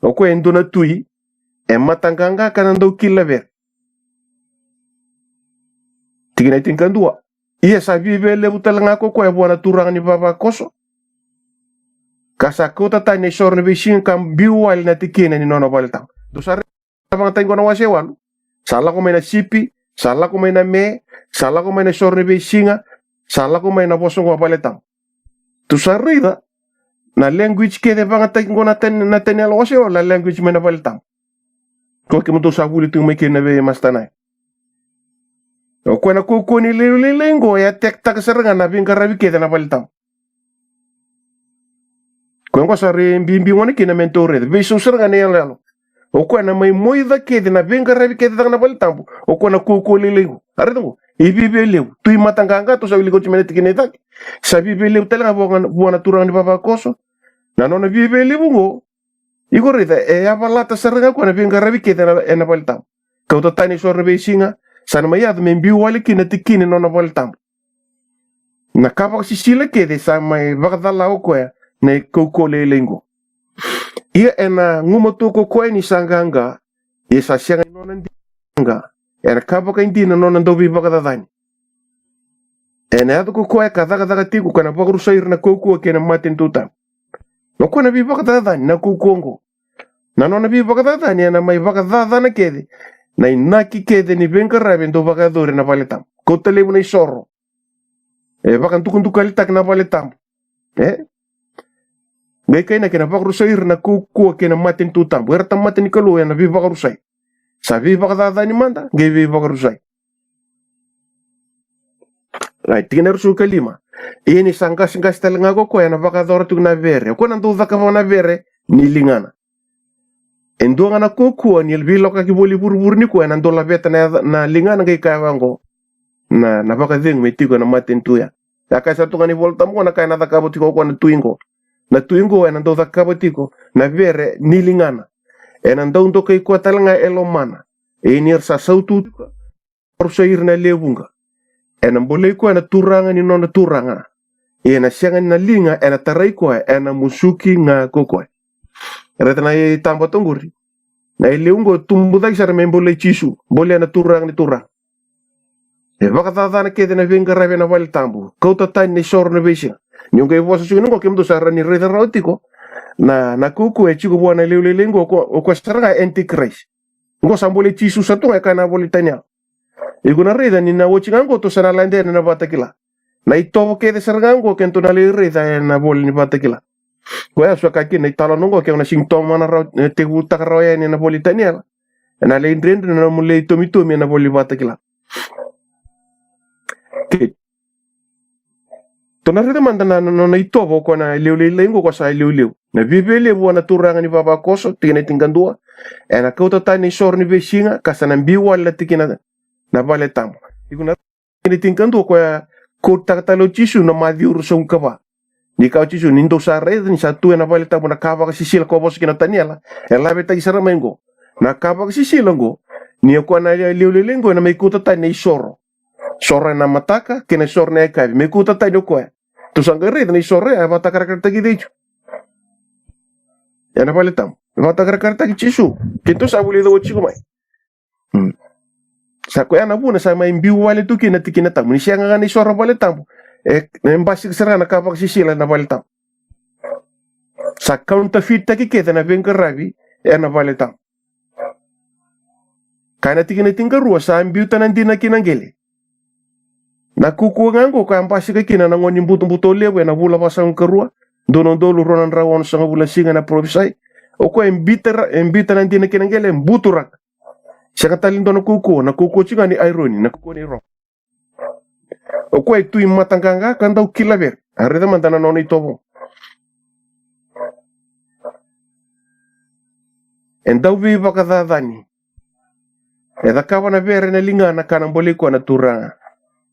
O koya e dua na tui e mataqaqa ka na dau kila vere. Tikina e tinikadua. Ia sa viavialevu tale ga ko koya vua na turaga ni vavakoso, ka sa kauta tani na isoro ni veisiga ka biu wale na tikina ni nona vale tabu. Dou sa raica vakayagataki oqo na wase walu. Sa lako mai na sipi, sa lako mai na me, sa lako mai na isoro ni veisiga, sa lako mai na vosa oqo vale tabu. Dou sa raica na language kece vakayagataki oqo na Tani, na Taniela wase walu, na language mai na vale tabu. Ko kemudou sa vuli tu mai kina na veimasatanai. O koya na kaukauwa ni yalewa lailai oqo e attack-taka sara ga na veiqaravi kece na vale tabu. Koya oqo sa rui bibi gona kina me dou raica. Veisau sara ga na iyaloyalo. O koya na mai moica kece na veiqaravi kece caka na vale tabu. O koya na kaukauwa lailai oqo. A raica oqo. E viavialevu. Tui mataqaqa, dou sa wilika oti mai na tikina e cake. Sa viavialevu tale ga vua, vua na turaga ni vavakoso. Na nona viavialevu oqo. Iko raica, e yavalata sara ga koya na veiqaravi kece ena, ena vale tabu. Kauta tani isoro na veisiga, sa na mai yaco me biu wale kina na tikina ni nona vale tabu. Na ka vakasisila kece sa mai vakacala o koya na kaukauwa lailai oqo. Ia ena gumatua ko koya ni sa qaqa, ia sa sega ni nona dina ga, ena ka vakaidina na nona dauveivakacacani. Ena yaco ko koya ka cakacaka tiko ka na vakarusai ira na kaukauwa kei na matanitu tabu. O koya na veivakacacani na kaukauwa oqo. Na nona veivakacacani ena mai vakacacana kece na inaki kece ni veiqaravi e dau vakayacori ena vale tabu. Kauta levu na isoro. E vakadukadukalitaki na vale tabu. E? Qai kainaki ena vakarusai ira na kaukauwa kei na matanitu tabu. Era tamata ni Kalou ena veivakarusai. Sa veivakacacani mada, qai veivakarusai. Ai, tikina e ruasagavulu ka lima. Ia ni sa qaseqase tale ga ko koya ena vakayacora tiko na vere. O koya na dau cakava na vere ni ligana. E dua ga na kaukauwa ni veilokaki voli vurevure ni koya ena dau laveta na, na ligana qai kaya vaqo. Na, na vakacegu me tiko ena matanitu ya. Ya kaya sara tu ga na iVola Tabu oqo na ka ena cakava tiko o koya na tui oqo. Na tui oqo ena dau cakava tiko na vere ni ligana. Ena dau dokai koya tale ga e lomana. Ia ni ra sa sautu tiko, vakarusai ira na lewe vuqa. Ena bolei koya na turaga ni nona turaga. Ia ena sega na liga ena tarai koya, ena musuki ga ko koya. Raica na itabagone qori. Na ilevu oqo tubu cake sara me bolei Jisu, bolei na Turaga ni turaga. E vakacacana kece na veiqaravi ena vale tabu, kauta tani na isoro na veisiga. Niu qai vosa tiko oqo, kemudou sa rawa ni raica rawa tiko na, na kaukauwa e tiko vua na lewe lailai oqo, o koya sara ga Antichrist. Oqo sa bolei Jisu sara tu ga, e kaya na ivola i Taniela. Iko na raica ni na oti ga oqo tou sa na ladea ena Vakatakila. Na itovo kece sara ga oqo kedatou na lai raica ena ivola ni Vakatakila. Koya sa kaya kina na italanoa oqo, ke o na sega ni tomana rawa, e, tekivutaka rawa yani ena ivola i Taniela, ena lai dredre na nomu lai tomitomi ena ivola ni Vakatakila. Okei. Tou na raica mada na, na, na nona itovo o koya na lewe lailai oqo, o koya sa lewe levu. Na viavialevu vua na turaga ni vavakoso, tikina e tinikadua. Ena kauta tani na isoro ni veisiga, ka sa na biu wale na tikina na vale tabu. Iko na tikina e tinikadua, o koya quote-taka tale o Jisu na Maciu ruasagavulu ka va. Ni kaya o Jisu, ni dou sa raica ni sa tu ena vale tabu na ka vakasisila ko vosa kina o Taniela, e lavetaki sara mai oqo. Na ka vakasisila oqo, ni o koya na lewe lailai oqo ena mai kauta tani na isoro. Soro ena mataka kei na soro ena yakavi, me kauta tani o koya. Tou sa qai raica na isoro ya e vakatakarakarataki cei tu ena vale tabu? E vakatakarakarataki Jisu. Keitou sa vulica oti tiko mai. Hmm. Sa koya na vuna sa mai biu wale tu kina na tikina tabu. Ni sega ga na isoro vale tabu, e, e basika sara ga na ka vakasisila ena vale tabu. Sa counterfeit-taki kece na veiqaravi ena vale tabu. Kaya na tikina tinikarua, sa biuta na dina ki na qele. Na kaukauwa ga oqo ka basika kina na gone ni butobuto levu ena vula vasagavulu karua, dua na udolu rua na drau onosagavulu na siga ena parofisai. O koya e biuta ra-, e biuta na dina ki na qele, e buturaka. Sega tale ni dua na kaukauwa, na kaukauwa tiko ga ni aironi, na kaukauwa ni roka. O koya e tui mataqaqa ka dau kila vere. A raica mada na nona itovo. E dau veivakacacani. E cakava na vere ena ligana ka na bolei koya na turaga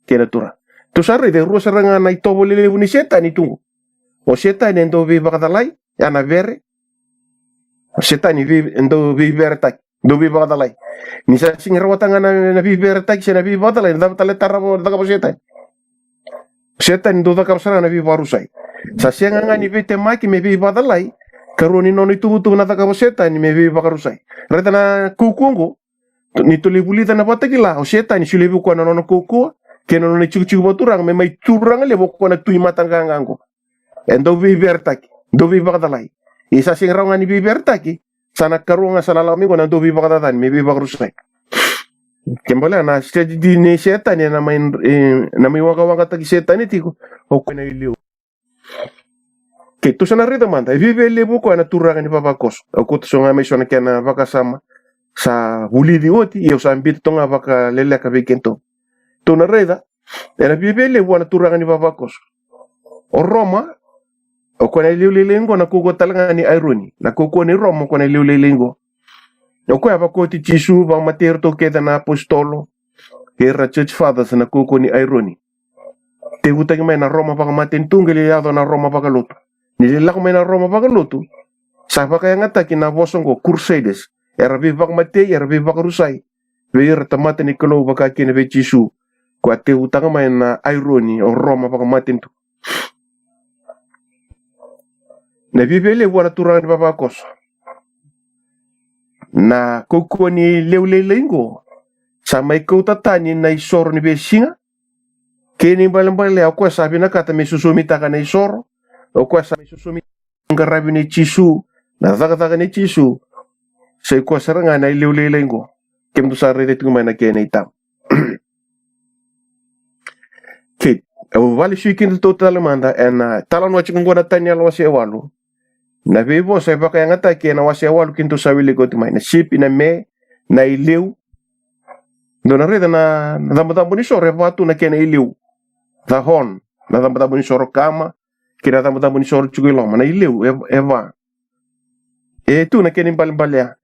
kei na turaga. Tou sa raica e rua sara ga na itovo lelevu ni Setani tu qo. O Setani e dau veivakacalai, ya na vere. O Setani vei, e dau veiveretaki, dau veivakacalai. Ni sa sega ni rawata ga na, na veiveretaki se na veivakacalai, na cava tale e tarava, cakava o Setani? Setani dau cakava sara ga na veivakarusai. Sa sega ga ni veitemaki me veivakacalai, karua ni nona ituvatuva na cakava o Setani me veivakarusai. Raica na kaukaua oqo, ni tou lai vulica na Vakatakila, o Setani solia vei koya na nona kaukaua kei na nona itikotiko vakaturaga me mai turaga levu o koya na tui mataqaqa oqo. E dau veiveretaki, dau veivakacalai. Ia sa sega rawa ga ni veiveretaki, sa na karua ga sa na lako mai qo na dau veivakacacani me veivakarusai. Kena ibalebale na strategy nei Setani, e na mai, e, na mai waqawaqataki Setani tiko o koya na iliu. Keitou sa na raica mada, e viavia levu o koya na turaga ni vavakoso. Au kauta so ga mai so na kena vakasama sa vulici oti, ia au sa biuta toka ga vakaleleka vei kedatou. Tou na raica, e na viavia levu vua na turaga ni vavakoso. O Roma, o koya na iliu lailai oqo, na kaukaua tale ga ni Aironi. Na kaukaua ni Roma, o koya na iliu lailai oqo. O koya a vakoti Jisu, vakamatei iratou kece na apositolo kei ira church fathers, na kaukaua ni Aironi. Tekivutaki mai na Roma vakamatanitu, qai lai yaco na Roma vakalotu. Ni lai lako mai na Roma vakalotu, sa vakayagataki na vosa oqo, crusaders. Era veivakamatei, era veivakarusai vei ira tamata ni Kalou, vaka kina vei Jisu. Koya a tekivutaka mai na Aironi, o Roma vakamatanitu. Na viavia levu vua na turaga ni vavakoso. Na kaukaua ni iliu lailai oqo, sa mai kauta tani na isoro ni veisiga. Kena ibalebale, o koya sa vinakata me sosomitaka na isoro. O koya sa mai sosomitaka na veiqaravi nei Jisu, na cakacaka nei Jisu. Sa i koya sara ga na iliu lailai oqo. Kemudou sa raica tiko mai na kena itavi. Kei, au vakalesui kedatou tale mada e na, a, talanoa tiko oqo na Taniela wase e walu. Na veivosa e vakayagataki e na wase e walu kedatou sa wilika oti mai, na sipi, na me, na iliu. Dou na raica na, na cabocabo ni soro e va tu na kena iliu. The horn, na cabocabo ni soro kama, kei na cabocabo ni soro tiko i loma, na iliu e, e va. E tu na kena ibalebale ya.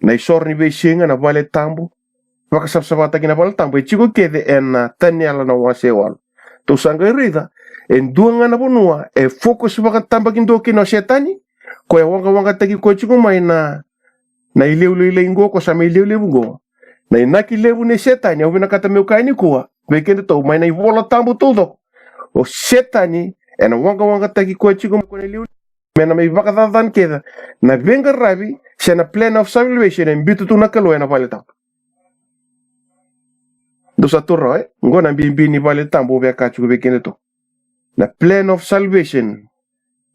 Na isoro ni veisiga, na vale tabu. Vakasavasavataki na vale tabu e tiko kece e na Taniela na wase e walu. Tou sa qai raica, e dua ga na vanua e focus vakatabakidua kina o Setani. Koya e waqawaqataki koya tiko mai na, na iliu lailai oqo, koya sa mai iliu levu oqo. Na inaki levu nei Setani, au vinakata meu kaya nikua vei kedatou, mai na iVola Tabu taucoko, o Setani e na waqawaqataki koya tiko mai, koya na iliu, me na mai vakacacana kece na veiqaravi se na plan of salvation e biuta tu na Kalou e na vale tabu. Dou sa taura, e? Oqo na bibi ni vale tabu, au via kaya tiko vei kedatou. Na plan of salvation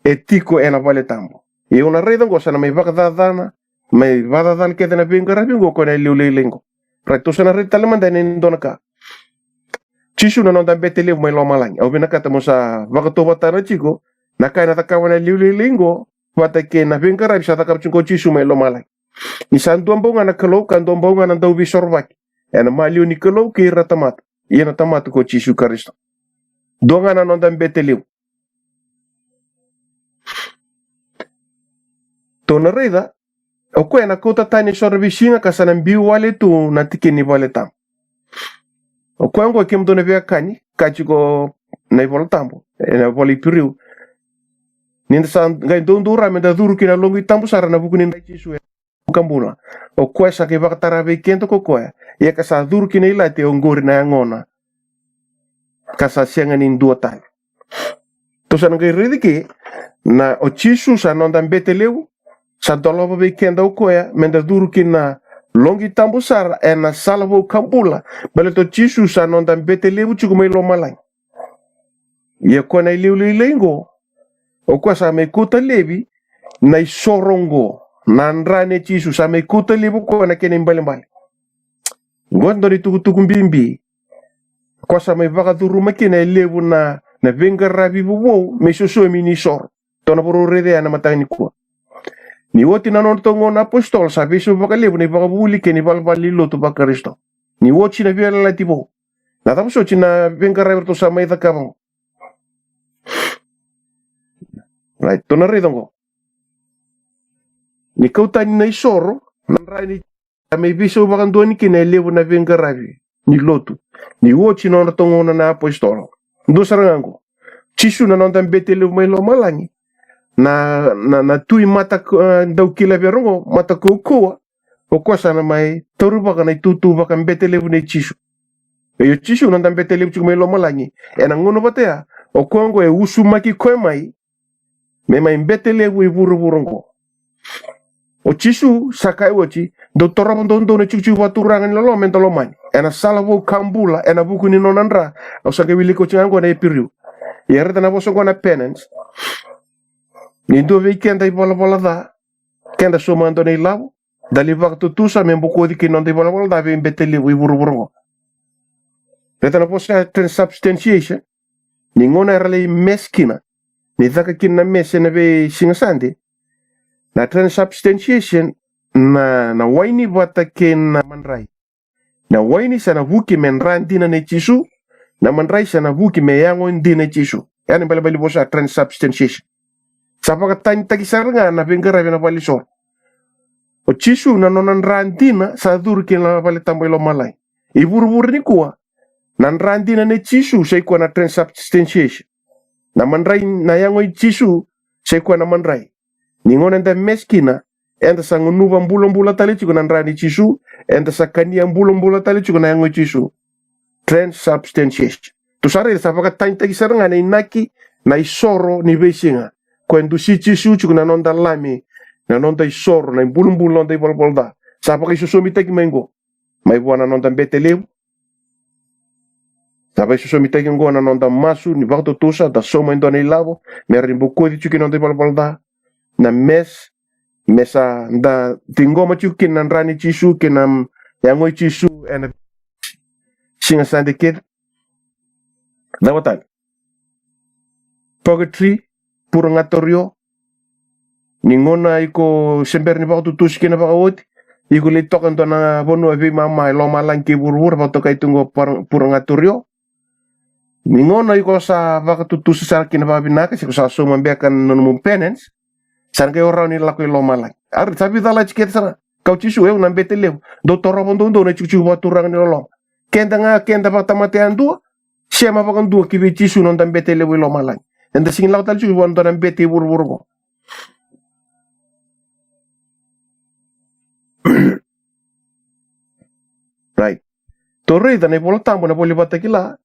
e tiko e na vale tabu. Ia au na raica oqo sa na mai vakacacana, mai vakacacana kece na veiqaravi oqo, koya na iliu lailai oqo. Right, tou sa na raica tale mada e na dua na ka. Jisu na noda bete levu mai lomalagi. Au vinakata mo sa vakatauvatana tiko na ka e na cakava na iliu lailai oqo vata kei na veiqaravi sa cakava tiko o Jisu mai lomalagi. Ni sa dua bau ga na Kalou, ka dua bau ga na Dauveisorovaki e na maliwa ni Kalou kei ira na tamata, ia na tamata ko Jisu Karisito. Dua ga na noda bete levu. Tou na raica, o koya e na kauta tani e so na veisiga ka sa na biu wale tu na tikina ni vale tabu. O koya oqo, kemudou na veiwekani, kaya tiko na iVola Tabu e na ivola Iperiu, ni da sa qai doudou rawa me da curu ki na loqi tabu sara e na vuku ni dra i Jisu, e na ka bula. O koya sa qai vakatara vei keda ko koya, ia ka sa curu ki na ilati, oqori na yagona ka sa sega ni dua tale. Tou sa na qai raica ke na o Jisu sa noda bete levu, sa dolava vei keda o koya me da curu ki na loqi tabu sara e na sala vou ka bula. Baleta o Jisu sa noda bete levu tiko mai lomalagi. Ia koya na iliu lailai oqo, o koya sa mai kauta laivi na isoro oqo, na dra nei Jisu, sa mai kauta laivi o koya na kena ibalebale. Oqo e dua na itukutuku bibi. Koya sa mai vakacuruma kina e levu na, na veiqaravi vovou me isosomi ni soro. Tou na vakarau raica ya na mataka nikua. Ni oti na nodratou gauna na apositolo, sa veisau vakalevu na ivakavuvuli kei na ivalavala ni lotu vaKarisito. Ni oti na veiyalayalati vou, na cava soti na veiqaravi ratou sa mai cakava? Right, tou na raica oqo. Ni kau tani na isoro, na dra nei, sa mai veisau vakadua ni kina e levu na veiqaravi ni lotu. Ni oti na nodratou gauna na apositolo. Dua sara ga oqo. Jisu na noda bete levu mai lomalagi. Na, na, na tui mata, e, dau kila vei ira oqo, mata kaukauwa. O koya sa na mai taurivaka na itutu vakabete levu nei Jisu. Ia o Jisu na noda bete levu tiko mai lomalagi. E na gauna vata ya, O koya oqo e usumaki koya mai me mai bete levu i vuravura oqo. O Jisu sa kaya oti, dou torova doudou na tikotiko vakaturaga ni loloma eda lomani ena sala vou ka bula ena vuku ni nona dra. Au sa qai wilika oti ga oqo na Iperiu. Ia raica na vosa oqo na penance. Ni dua vei keda i valavala ca, keda sauma e dua na ilavo, da lai vakatutusa me bokoci kina noda ivalavala ca vei bete levu i vuravura oqo. Raica na vosa transubstantiation. Ni gauna era lai mess kina, ni caka kina na mess ena veisiga Sade, na transubstantiation, na, na waini vata kei na madrai. Na waini sa na vuki me dra dina nei Jisu, na madrai sa na vuki me yago dina nei Jisu. Ia na ibalebale ni vosa transubstantiation. Sa vakatanitaki sara ga na veiqaravi ena valenisoro. O Jisu na nona dra dina sa curu ki na vale tabu i lomalagi. I vuravura nikua, na dra dina nei Jisu sa i koya na transubstantiation. Na madrai, na yago i Jisu sa i koya na madrai. Ni gauna eda mess kina, eda sa gunuva bulabula tale tiko na dra nei Jisu, eda sa kania bulabula tale tiko na yago i Jisu. Transubstantiation. Tou sa raica sa vakatanitaki sara ga na inaki, na isoro ni veisiga. Koya e dusi Jisu tiko na noda Lami, na noda isoro, na ibulubulu, noda ivalavala ca. Sa vakaisosomitaki mai oqo. Mai vua na noda bete levu. Sa vakaisosomitaki oqo na noda masu ni vakatutusa, da sauma e dua na ilavo me rawa ni bokoci tiko kina noda ivalavala ca. Na mess, me sa da ciqoma tiko kina na dra nei Jisu kei na yago i Jisu ena siga Sade kece. Cava tale? Purgatory, purgatorio. Ni gauna iko se bera ni vakatutusi kina vakaoti, iko lai toka e dua na vanua veimama e lomalagi kei vuravura, vakatokai tu oqo pur-, purgatorio. Ni gauna iko sa vakatutusa sara kina vakavinaka, se iko sa sauma beka na nomu penance, sa na qai o rawa ni lako i lomalagi. Ari, sa veicalati kece sara. Kaya o Jisu, au na bete levu. Dou torova doudou na tikotiko vakaturaga ni loloma. Keda ga, keda vakatamata yadua, sema vakadua ki vei Jisu na noda bete levu i lomalagi. Eda sega ni lako tale tiko vua na noda bete i vuravura oqo. Right. Tou raica na iVola Tabu na Vola Vakatakila,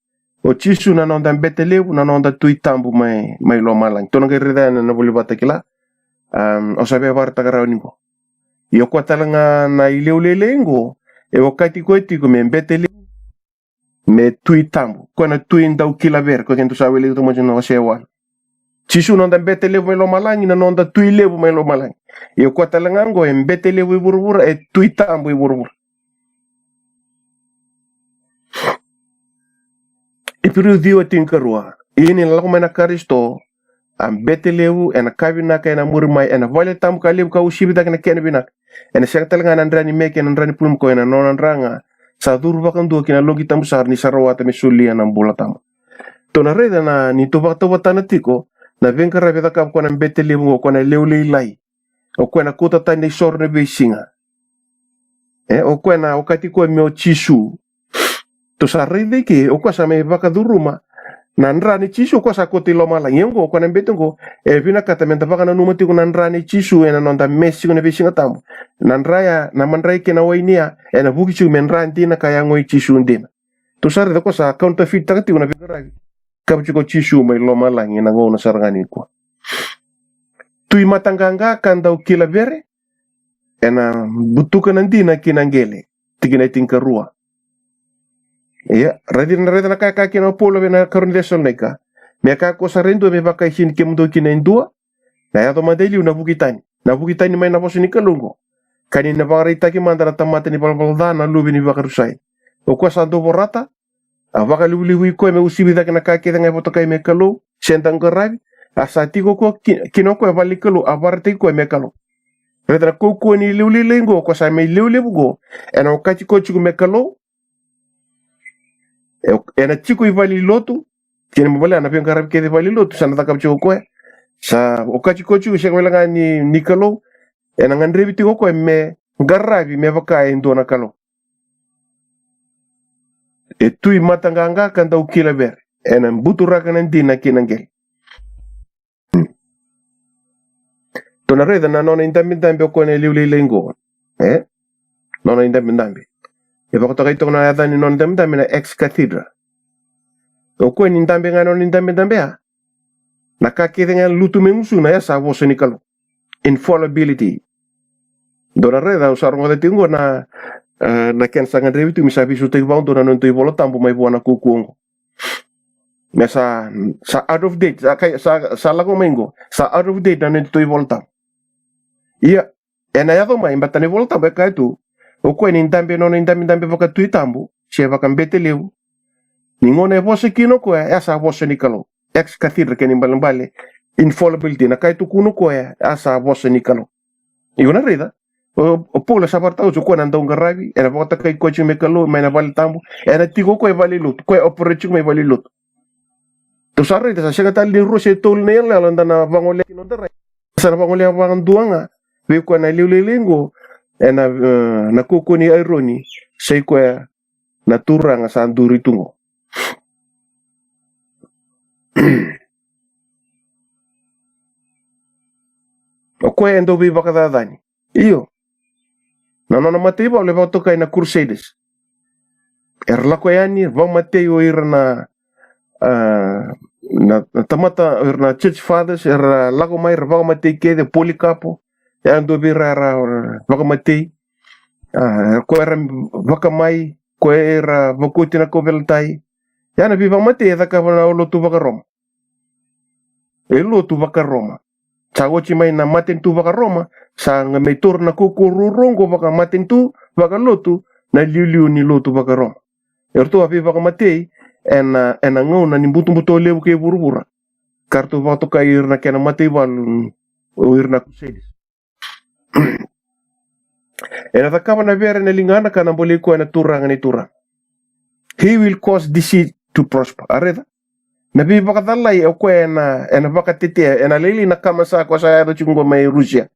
o Jisu na noda bete levu, na noda Tui Tabu mai, mai lomalagi. Tou na qai raica yani na Vola Vakatakila. Am, au sa via vakaraitaka rawa ni oqo. Ia o koya tale ga na ileu lailai oqo, e okati koya tiko me bete levu, me Tui Tabu. Koya na Tui Daukila Vere, koya keitou sa wilika tu mai na wase e walu. Jisu na noda bete levu mai lomalagi, na noda Tui levu mai lomalagi. Ia o koya tale ga oqo e bete levu i vuravura, e Tui Tabu i vuravura. Iperiu ciwa tinikarua. Ia ni na lako mai na Karisito, a bete levu, ena ka vinaka ena muri mai, ena vale tabu ka levu ka uasivi cake na kena vinaka. Ena sega tale ga na dra ni meke, na dra ni pulumi koya, na nona dra ga sa curu vakadua ki na loqi tabu sara ni sa rawata me solia na bula tabu. Tou na raica na, ni tou vakatauvatana tiko na veiqaravi e cakava o koya na bete levu, o koya na ileu lailai. O koya na kauta tani na isoro ni veisiga. E, o koya na okati koya me o Jisu. Tou sa raica i ke, o koya sa mai vakacuruma na dra nei Jisu, o koya sa kauta i lomalagi. Ia oqo, o koya na bete oqo, e vinakata meda vakananuma tiko na dra nei Jisu ena noda mess tiko na veisiga tabu. Na dra ya, na madrai kei na waini ya, ena vuki tiko me dra dina ka yago i Jisu dina. Tou sa raica o koya sa counterfeit-taka tiko na veiqaravi e cakava tiko o Jisu mai lomalagi ena gauna sara ga nikua. Tui mataqaqa ka daukila vere, ena butuka na dina ki na qele, tikina e tinikarua. Ia, raica na, raica na ka e kaya kina o Paula vei na karua ni Cesalonaika. Me kaya ko sara e dua me vakaisini kemudou kina e dua, na yaco mada e liu na vuki tani. Na vuki tani mai na vosa ni Kalou oqo. Ka ni na vakaraitaki mada na tamata ni valavala ca na luve ni vakarusai. O koya sa dau vorata, a vakalevulevui koya me uasivi cake na ka kece ga e votokai me Kalou, se dau qaravi, a sa tiko ko ki-, kina o koya e vale ni Kalou, a vakaraitaki koya me Kalou. Raica na kaukauwa ni ileu lailai oqo, o koya sa mai leu levu oqo, ena okati koya tiko me Kalou, e, ena tiko i vale ni lotu, kena ibalebale na veiqaravi kece i vale ni lotu, sa na cakava tiko o koya, sa okati koya tiko, sega wale ga ni, ni Kalou, ena gadrevi tiko o koya me qaravi me vaka e dua na Kalou. E tui mataqaqa ka daukila vere, ena buturaka na dina ki na qele. Tou na raica na nona idabedabe o koya na ileu lailai oqo. E? Nona idabedabe. E vakatokai toka na yaca ni nona idabedabe na ex cathedra. O koya ni dabe ga na nona idabedabe ya, na ka kece ga e lutu mai gusuna ya sa vosa ni Kalou. Infallibility. Dou na raica, au sa rogoca tiko qo na, e, na kena sa gadrevi tu me sa veisautaki vakadua na nodatou iVola Tabu mai vua na kaukauwa qo. Me sa, sa out of date, sa, kai, sa, sa lako mai qo, sa out of date na nodatou iVola Tabu. Ia, ena yaco mai, baleta na iVola Tabu e kaya tu, o koya ni dabe na nona idabedabe vakatui tabu se vakabete levu, ni gauna e vosa kina o koya, e a sa vosa ni Kalou. Ex cathedra, kena ibalebale, infallibility, na ka e tukuna o koya, e a sa vosa ni Kalou. Iko na raica, o, o Paula sa vakaraitaka oti o koya na dauqaravi, ena vakatokai koya tiko me Kalou mai na vale tabu, ena tiko o koya e vale lotu, koya e operate tiko mai vale lotu. Tou sa raica, sa sega tale ni rua se tolu na iyaloyalo eda na vagolea kina noda rai. Sa na vagolea vakadua ga vei koya na iliuliu lailai qo, ena, e, na kaukauwa ni aironi, sa i koya na turaga sa duri tu qo. O koya e dau veivakacacani. Io. Na nona mataivalu e vakatokai na Crusaders. Era lako yani, era vakamatei o ira na, a, na, na tamata, o ira na church fathers, era lako mai, era vakamatei kece, Polikapo, e a dua vei ira era vakamatei. A, ko era vakamai, ko era vakoti na kauveilatai. Ia na veivakamatei e cakava na lotu vakaroma. E lotu vakaroma. Sa oti mai na matanitu vakaroma, sa qai mai taura na kaukauwa ruarua qo vakamatanitu, vakalotu, na iliuliu ni lotu vakaroma. Eratou a veivakamatei ena, ena gauna ni butobuto levu kei vuravura. Ka ratou vakatokai ira na kena mataivalu o ira na Crusaders. Ena cakava na vere ena ligana ka na bolei koya na Turaga ni turaga. He will cause deceit to prosper. A raica? Na veivakacalai o koya ena, ena vakatetea, ena lailai na kama sa koya sa yaco tiko qo mai Rusia.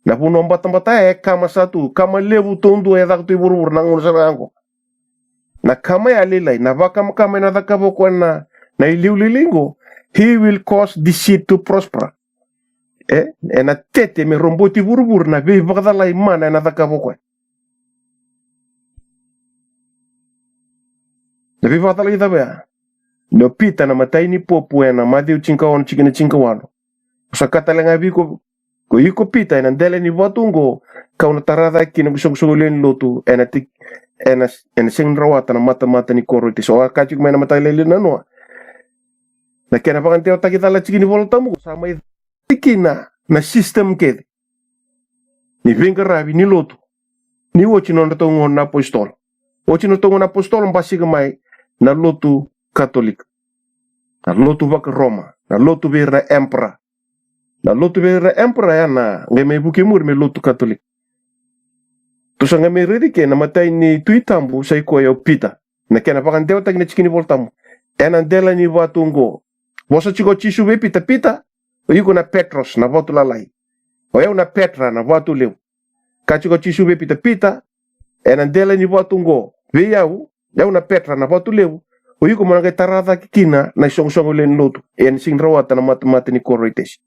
Na vanua batabata e kama sa tu, kama levu taudua e caka tu i vuravura na gauna sara ga qo. Na kama ya lailai, na vakamakama ena cakava o koya na, na iliuliu lailai qo. He will cause deceit to prosper. E, ena tete me roboti vuravura na veivakacalai mana ena cakava o koya. Na veivakacalai cava ya? Ni o Pita na matai ni popu ena Maciu tinikaono tikina tinikawalu. Sa kaya tale ga vei iko, ko iko Pita, ena dela ni vatu oqo, kau na tara cake kina ko soqosoqo lewe ni lotu, ena ti-, ena, ena sega ni rawata na matamata ni koro i Tesi. O a kaya tiko mai na mataka lailai na noa. Na kena vakadewataki cala tiki ni Vola Tabu, sa mai tikina na system kece ni veiqaravi ni lotu. Ni oti nodratou gauna na apositolo. Oti nodratou gauna na apositolo, basika mai na lotu Katolika. Na lotu vaka-Roma, na lotu vei ira na emperor. Na lotu vei ira na emperor ya na qai mai vuki muri me lotu Katolika. Tou sa qai mai raici ke na matai ni Tui Tabu sa i koya o Pita. Na kena vakadewataki na tiki ni Vola Tabu. Ena dela ni vatu oqo. Vosa tiko o Jisu vei Pita, Pita, o iko na Petros, na vatu lalai. O yau na Petra, na vatu levu. Kaya tiko o Jisu vei Pita, Pita, ena dela ni vatu oqo, vei au, au na Petra, na vatu levu, o iko mo na qai tara cake kina na isoqosoqo lewe ni lotu, ena sega ni rawata na matamata ni koro i Tesi.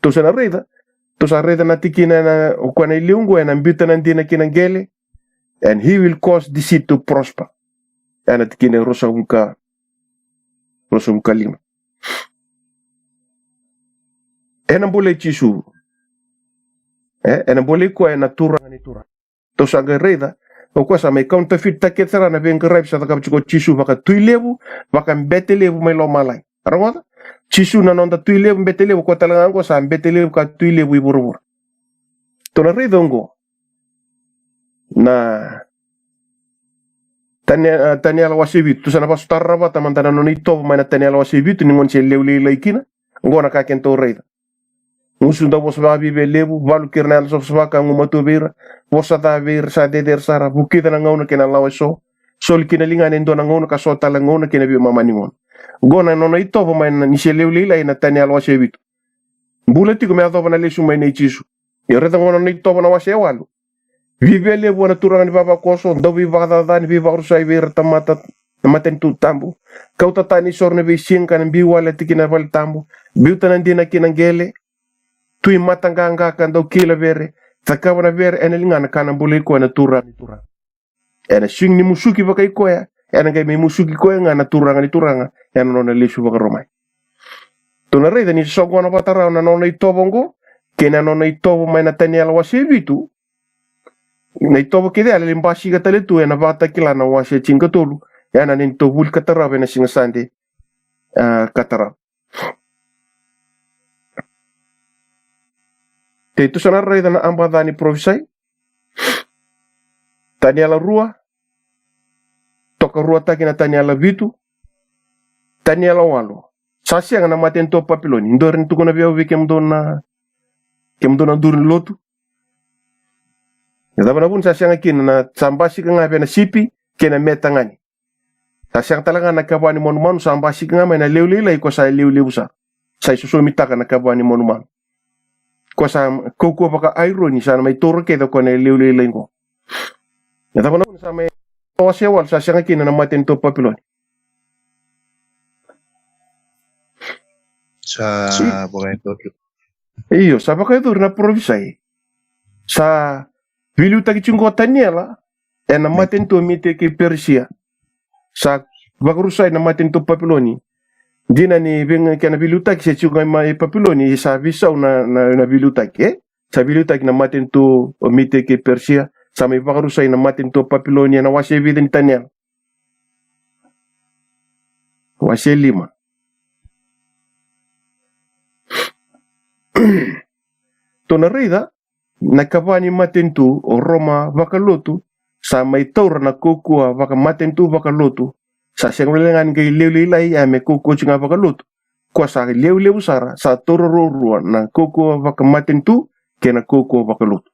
Tou sa na raica, tou sa raica na tikina ena, o koya na iliu oqo, ena biuta na dina kei na qele, and he will cause deceit to prosper. Ena tikina e ruasagavulu ka, ruasagavulu ka lima. Ena bolei Jisu. E, ena bolei koya na Turaga ni turaga. Tou sa qai raica, o koya sa mai counterfeit-taki kece sara na veiqaravi sa cakava tiko o Jisu vaka-Tui Levu, vaka-Bete Levu mai lomalagi. Rogoca? Jisu na noda Tui Levu, Bete Levu, o koya tale ga oqo sa Bete Levu ka Tui Levu i vuravura. Tou na raica oqo. Na Tania-, a, Taniela wase vitu, tou sa na vakasotara vata mada na nona itovo mai na Taniela wase vitu, ni gauna se lewe lailai kina. Oqo na ka keitou raica. Gusu dau vosa vakavivili levu, valu kei ira na yalo savasava ka gumatua vei ira, vosa ca vei ira sa cecere sara, vukica na gauna kei na lawa eso, soli ki na ligana e dua na gauna ka so tale na gauna kei na veimama ni gauna. Oqo na nona itovo mai na, ni se lewe lailai na Taniela wase vitu. Bula tiko me yacova na lesu mai nei Jisu. Io, raica gona na itovo na wase e walu. Viavia levu vua na turaga ni vavakoso, dau veivakacacani, veivakarusai vei ira tamata, na matanitu tabu. Kauta tani isoro na veisiga ka na biu wale tiko na vale tabu. Biuta na dina ki na qele. Tui mataqaqa ka dau kila vere. Cakava na vere ena ligana ka na bolei koya na Turaga ni turaga. Ena sega ni musuki vakai koya, ena qai mai musuki koya ga na Turaga ni turaga ena nona lesu vakarua mai. Tou na raica ni soqona vata rawa na nona itovo oqo kei na nona itovo mai na Taniela wase vitu. Na itovo kece ya e lai basika tale tu ena Vakatakila na wase tinikatolu, ena neitou vuli ka tarava ena siga Sade, a, ka tarava. Keitou sa na raica na abaca ni parofisai. Taniela rua, tokaruataki na Taniela vitu, Taniela walu. Sa sega na matanitu o Papiloni. Dou rawa ni tukuna vei au, vei kemudou na, kemudou na duru ni lotu. Na cava na vuna sa sega kina? Na sa basika ga vei na sipi kei na me tagane. Sa sega tale ga na kava ni manumanu, sa basika ga mai na lewe lailai, ko sa lewe levu sara. Sa isosomitaka na kava ni manumanu. Ko sa kaukauwa vaka aironi, sa na mai taura kece ko na lewe lailai qo. Na cava na vuna sa mai wase walu sa sega kina na matanitu o Papiloni? Sa vakayacori. Io, sa vakayacori na parofisai. Sa veiliutaki tiko qo o Taniela ena matanitu o Mite kei Perisia. Sa vakarusai na matanitu o Papiloni. Dina ni vei ga kena veiliutaki se tiko ga mai Papiloni, sa veisau na, na, na veiliutaki, e? Sa veiliutaki na matanitu o Mite kei Persia, sa mai vakarusai na matanitu o Papiloni ena wase vica ni Taniela? Wase lima. Tou na raica na kava ni matanitu o Roma vakalotu, sa mai taura na kaukauwa vakamatanitu vakalotu. Sa sega wale ga ni qai lewe lailai, a me kaukauwa tiko ga vakalotu. Ko sa lewe levu sara, sa taura ruarua na kaukauwa vakamatanitu kei na kaukauwa vakalotu.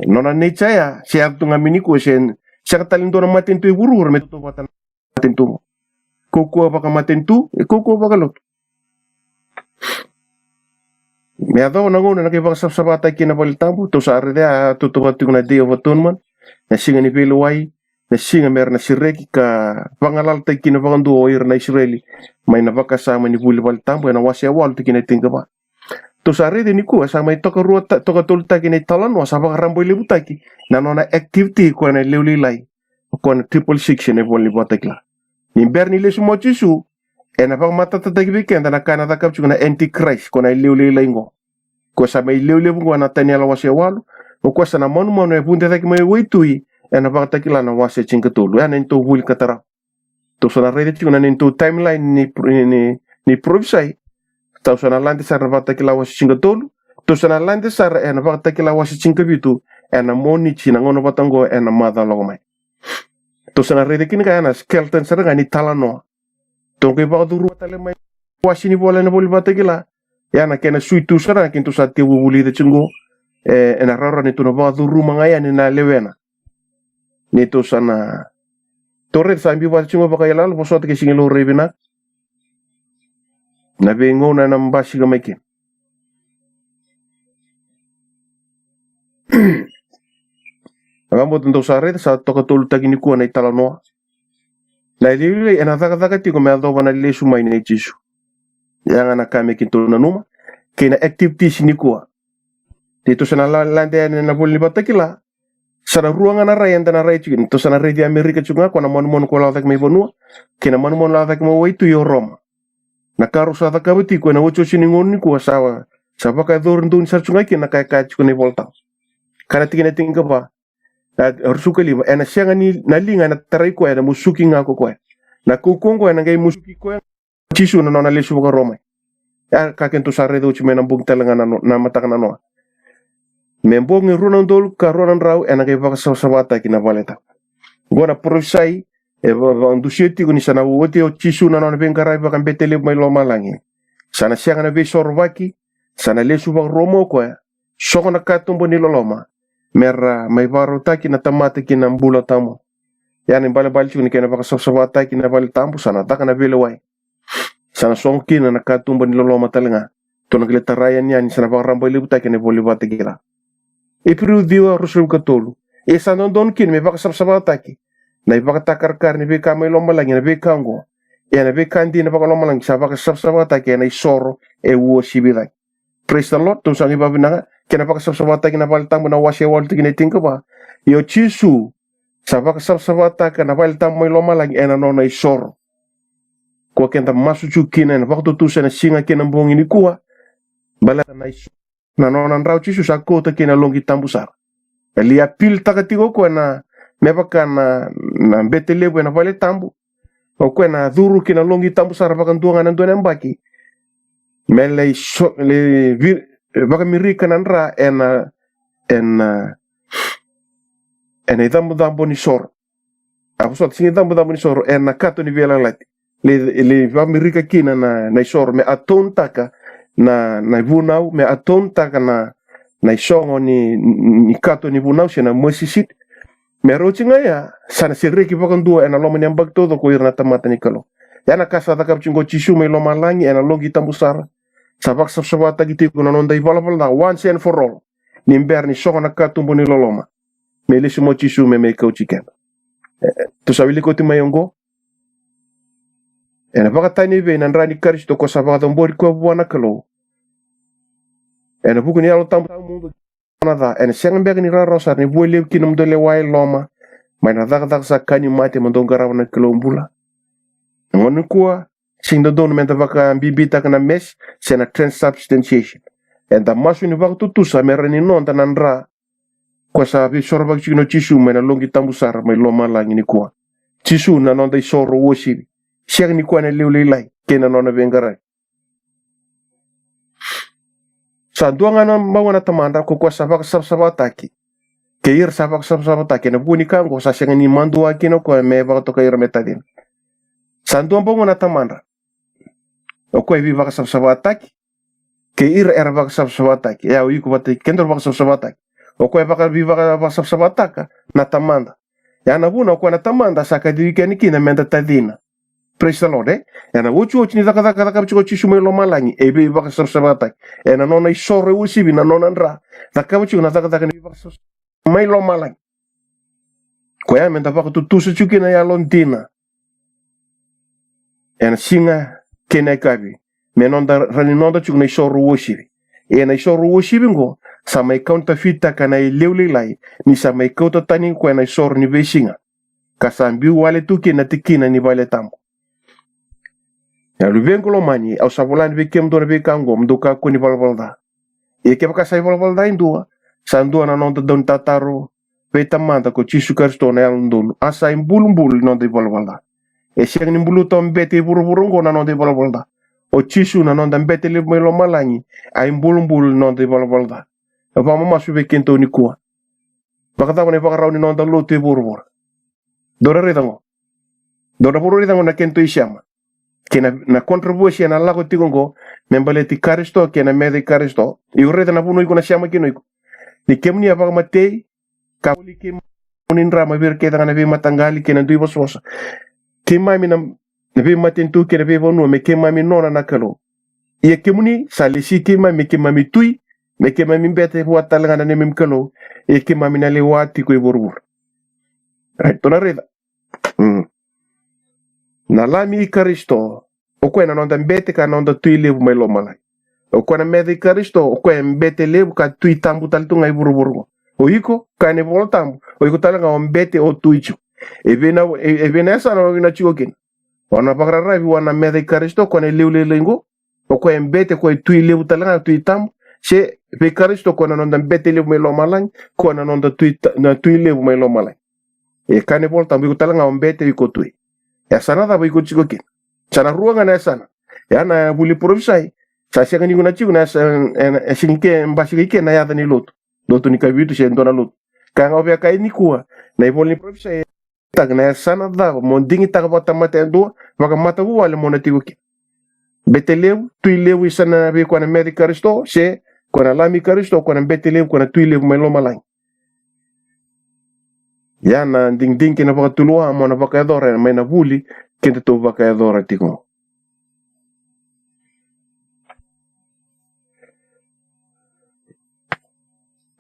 Nona nature ya, se yaco tu ga mai nikua, se sega tale ni dua na matanitu e vuravura me tautauvata na matanitu. Kaukauwa vakamatanitu, e kaukauwa vakalotu. Me yacova na gauna ena qai vakasavasavataki kina na vale tabu, tou sa raica ya, tautauvata tiko na Day of Atonement, na siga ni veilewai, na siga mera na sereki ka vagalalataki kina vakadua o ira na Isireli mai na vakasama ni vuli vale tabu, ena wase walu tikina tinikava. Tou sa raica nikua sa mai tokarua ta-, tokatolutaki na italanoa, sa vakarabailevutaki na nona activity ko na lewe lailai, ko na triple six ena ivola ni Vakatakila. Ni bera ni lesu mai o Jisu, ena vakamatatataki vei keda na ka ena cakava tiko na Antichrist, ko na lewe lailai qo. Ko sa mai lewe levu qo ena Taniela wase walu, o koya sa na manumanu e vude cake mai waitui, ena Vakatakila na wase tinikatolu, ena neitou vuli ka tarava. Tou sa na raica tiko na neitou timeline ni, ni, ni, ni parofisai. Tou sa na lade sara ena Vakatakila wase tinikatolu. Tou sa na lade sara ena Vakatakila wase tinikavitu, ena Moniti, na gauna vata qo ena macawa lako mai. Tou sa na raica kina ga ena skeleton sara ga ni talanoa. Tou qai vakacuruma tale mai wase ni vola ena ivola ni Vakatakila. Ia na kena sui tu sara ga keitou sa tekivu vulica tiko qo. E, ena rawarawa ni tou na vakacuruma ga yani na lewena. Ni tou sa na, tou raica sa biu vata tiko qo vakaiyalayala, vosota ke sega ni laurai vinaka. Na veigauna ena basika mai kina. Na vakabauta dou sa raica sa tokatolutaki nikua na italanoa. Na lewe lailai ena cakacaka tiko me yacova na lesu mai nei Jisu. Ia ga na ka me keitou nanuma kei na activities nikua. Ni tou sa na la-, lade yani ena ivola ni Vakatakila. Sa na rua ga na rai eda na rai tiko kina. Tou sa na raici Amerika tiko ga, ko na manumanu ko lako cake mai vanua, kei na manumanu lako cake mai waitui o Roma. Na ka rau sa cakava tiko ena otioti ni gauna nikua sa, sa vakayacori donu sara tiko ga kina na ka e kaya tiko na iVolatabu. Ka na tikina tinikava, a, ruasagavulukalima, ena sega ni na liga ena tarai koya, ena musuki ga ko koya. Na kaukauwa qo ena qai musuki koya Jisu na nona lesu vakarua mai. Ia ka keitou sa raica oti mai na bogi tale ga na no-, na mataka nanoa. Me bogi rua na udolu ka rua na drau ena qai vakasavasavataki na vale tabu. Qo na parofisai e va-, vakadusia tiko ni sa na oti o Jisu na nona veiqaravi vakabete levu mai lomalagi. Sa na sega na veisorovaki, sa na lesu vakarua mai o koya, sogo na katuba ni loloma, mera mai vakarautaki na tamata ki na bula tawamudu. Ia na ibalebale tiko ni kena vakasavasavataki na vale tabu, sa na caka na veilewai. Sa na sogo kina na katuba ni loloma tale ga. Tou na qai lai tara yani, sa na vakarabailevutaki ena ivola ni Vakatakila. Iperiu ciwa, ruasagavulu ka tolu. Ia sa dodonu kina me vakasavasavataki na ivakatakarakara ni veika mai lomalagi ena veika oqo. Ia na veika dina vakalomalagi sa vakasavasavataki ena isoro e uasivi cake. Praise the Lord, tou sa qai vakavinaka. Kena vakasavasavataki na vale tabu, na wase walu tikina e tinikava. Ia o Jisu Sa vakasavasavataka na vale tabu mai lomalagi ena nona isoro. Ko keda masu tiko kina ena vakatutusa ena siga kei na bogi nikua. Baleta na isoro, na nona dra o Jisu sa kauta kina loqi tabu sara. E lai appeal taka tiko o koya na, me vaka na, na bete levu ena vale tabu. O koya na curu kina loqi tabu sara vakadua ga na dua na yabaki. Me lai so, lai vi, vakamirika na dra ena, ena, ena icabocabo ni soro. A vosota, sega ni cabocabo ni soro, ena kato ni veiyalayalati. Lai, lai vakamirika kina na, na isoro me atone taka na, na ivunau, me atone taka na, na isogo ni, ni kato ni vunau se na mercy seat. Me rauti ga ya, sa na sereki vakadua ena loma ni yabaki taucoko o ira na tamata ni Kalou. Ya na ka sa cakava tiko o Jisu mai lomalagi ena loqi tabu sara. Sa vakasavasavataki tiko na noda ivalavala ca once and for all. Ni bera ni sogo na katuba ni loloma. Me lesu mai o Jisu me mai kauti keda. E, tou sa wilika oti mai oqo. Ena vakatani vei na dra ni Karisito ko sa vakacabori koya vua na Kalou. Ena vuku ni Yalo Tabu sa mudu na ca, ena sega beka ni rawarawa sara ni vua levu kina mo dou lewa e loma mai na cakacaka sa ka ni mate mo dou qarava na Kalou bula. Na gauna nikua, sega ni dodonu meda vakabibitaka na mercy se na transubstantiation. Eda masu ni vakatutusa me rawa ni noda na dra ko sa veisorovaki tiko o Jisu mai na loqi tabu sara mai lomalagi nikua. Jisu na noda isoro uasivi. Sega ni koya na lewe lailai kei na nona veiqaravi. Sa dua ga na bau ga na tamadra ko koya sa vakasavasavataki. Kei ira sa vakasavasavataki, ena vuku ni ka oqo sa sega ni madua kina o koya me vakatokai ira me tacina. Sa dua bau ga na tamadra. O koya e veivakasavasavataki. Kei ira era vakasavasavataki. E, o iko vata kei kedaru vakasavasavataki. O koya e vaka, veivaka, vakasavasavataka na tamada. Ya na vuna o koya na tamada sa kacivi keda kina meda tacina. Praise the Lord, e? Ena otioti ni cakacaka cakava tiko o Jisu mai lomalagi, e veivakasavasavataki. Ena nona isoro e uasivi na nona dra. Cakava tiko na cakacaka ni veivakasavasavataki mai lomalagi. Koya meda vakatutusa tiko kina yalodina. Ena siga kei na yakavi. Me noda rawa ni noda tiko na isoro uasivi. Ena isoro uasivi oqo, sa mai counterfeit-taka na ilevu lailai, ni sa mai kauta tani koya na isoro ni veisiga. Ka sa biu wale tu kina na tikina ni vale tabu. Na luvequ lomani, au sa vola yani vei kemudou na veika oqo, mo dou kakua ni valavala ca. Ia kevaka sa ivalavala ca e dua, sa dua na noda daunitataro vei Tamada ko Jisu Karisito na Yalododonu, a sa ibulubulu ni noda ivalavala ca. E sega ni buluta o bete i vuravura oqo na noda ivalavala ca. O Jisu na noda bete levu mai lomalagi, a ibulubulu ni noda ivalavala ca. Au vakamamasu vei kedatou nikua. Vakacava na ivakarau ni noda lotu e vuravura? Dou raica oqo. Dou na vuravura raica oqo na kedatou isema. Kei na, na controversy ena lako tiko oqo me baleti Karisito kei na meca i Karisito. Iko raica na vanua iko na sema kina o iko. Ni kemuni a vakamatei, ka voli keimami ni drama vei ira kece ga na veimataqali kei na dui vosavosa. Keimami na, na veimatanitu kei na veivanua me keimami nona na Kalou. Ia kemuni sa lesi keimami me keimami tui, me keimami bete vua tale ga na neimami Kalou. Ia keimami na lewa tiko i vuravura. Right, tou na raica. Mm. Na Lami i Karisito, o koya na noda bete ka noda tui levu mai lomalagi. O koya na meca i Karisito, o koya e bete levu ka tui tabu tale tu ga i vuravura oqo. O iko, kaya na iVola Tabu, o iko tale ga o bete o tui tiko. E vei na, e, e vei na yasana o na tiko kina? O na vakararavi vua na meca i Karisito, o koya na ilevu lailai oqo. O koya e bete, o koya e tui levu tale ga, tui tabu. Se vei Karisito, o koya na noda bete levu mai lomalagi, o koya na noda tui ta, na tui levu mai lomalagi. E kaya na iVola Tabu, iko tale ga o bete, iko tui. E yasana cava iko tiko kina? Sa na rua ga na yasana. Ya na vuli parofisai. Sa sega ni iko na tiko na yasana, e, e sega ni ke basika i ke na yaca ni lotu. Lotu ni Kavitu se dua na lotu. Ka ga o via kaya nikua, na ivola ni parofisai, taka na yasana cava mo digitaka vakatamata yadua, vakamatavuvale mo na tiko kina. Bete levu, tui levu, yasana vei koya na meca i Karisito, se koya na Lami i Karisito, koya na bete levu, koya na tui levu mai lomalagi. Ya na digidigi kei na vakatulewa mo na vakayacora mai na vuli kedatou vakayacora tiko.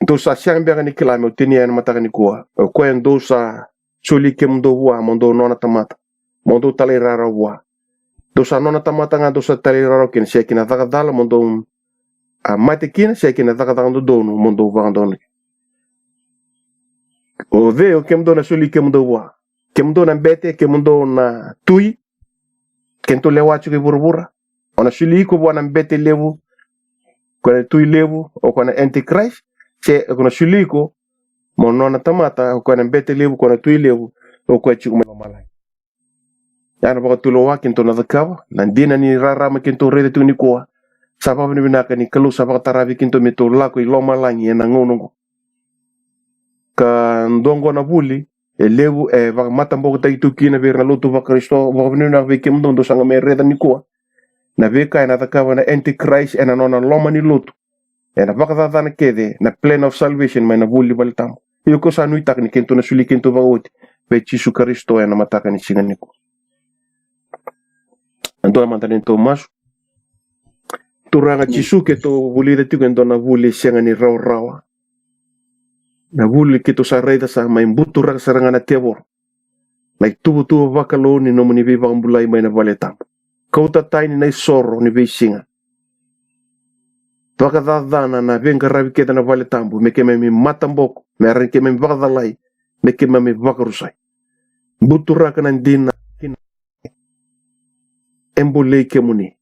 Dou sa sega beka ni kila meu tinia ena mataka nikua, o koya dou sa soli kemudou vua mo dou nona tamata, mo dou talairawarawa vua. Dou sa nona tamata ga dou sa talairawarawa kina, se kina caka cala mo dou a mate kina, se kina cakacaka dodonu mo dou vakadonui. O cei o kemudou na soli kemudou vua? Kemudou na bete, kemudou na tui, kemudou lewa tiko i vuravura? O na soli iko vua na bete levu, ko na tui levu, o ko na antichrist? Se o na soli iko mo nona tamata, o ko na bete levu, ko na tui levu, o ko tiko mai lomalagi? Ya na vakatulewa keitou na cakava, na dina ni rarama keitou raica tiko nikua. Sa vakavinavinaka ni Kalou sa vakatara vei keitou me tou lako i lomalagi ena gauna oqo. Ka dua oqo na vuli e levu e vakamatabokotaki tu kina vei ira na lotu vaKarisito. Vakavinavinaka vei kemudou dou sa ga mai raica nikua na veika ena cakava na antichrist ena nona loma ni lotu. Ena vakacacana kece na plan of salvation mai na vuli vale tabu. Io, ko sa nuitaka ni keitou na soli keitou vakaoti vei Jisu Karisito ena mataka ni siga nikua. E dua mada ni tou masu. Turaga Jisu, keitou vulica tiko e dua na vuli sega ni rawarawa. Na vuli keitou sa raica sa mai buturaka sara ga na tevoro na ituvatuva vakalou ni nomuni veivakabulai mai na vale tabu. Kauta tani na isoro ni veisiga. Vakacacana na veiqaravi kece na vale tabu me keimami mataboko, me rawa ni keimami vakacalai, me keimami vakarusai. Buturaka na dina kina e bolei kemuni.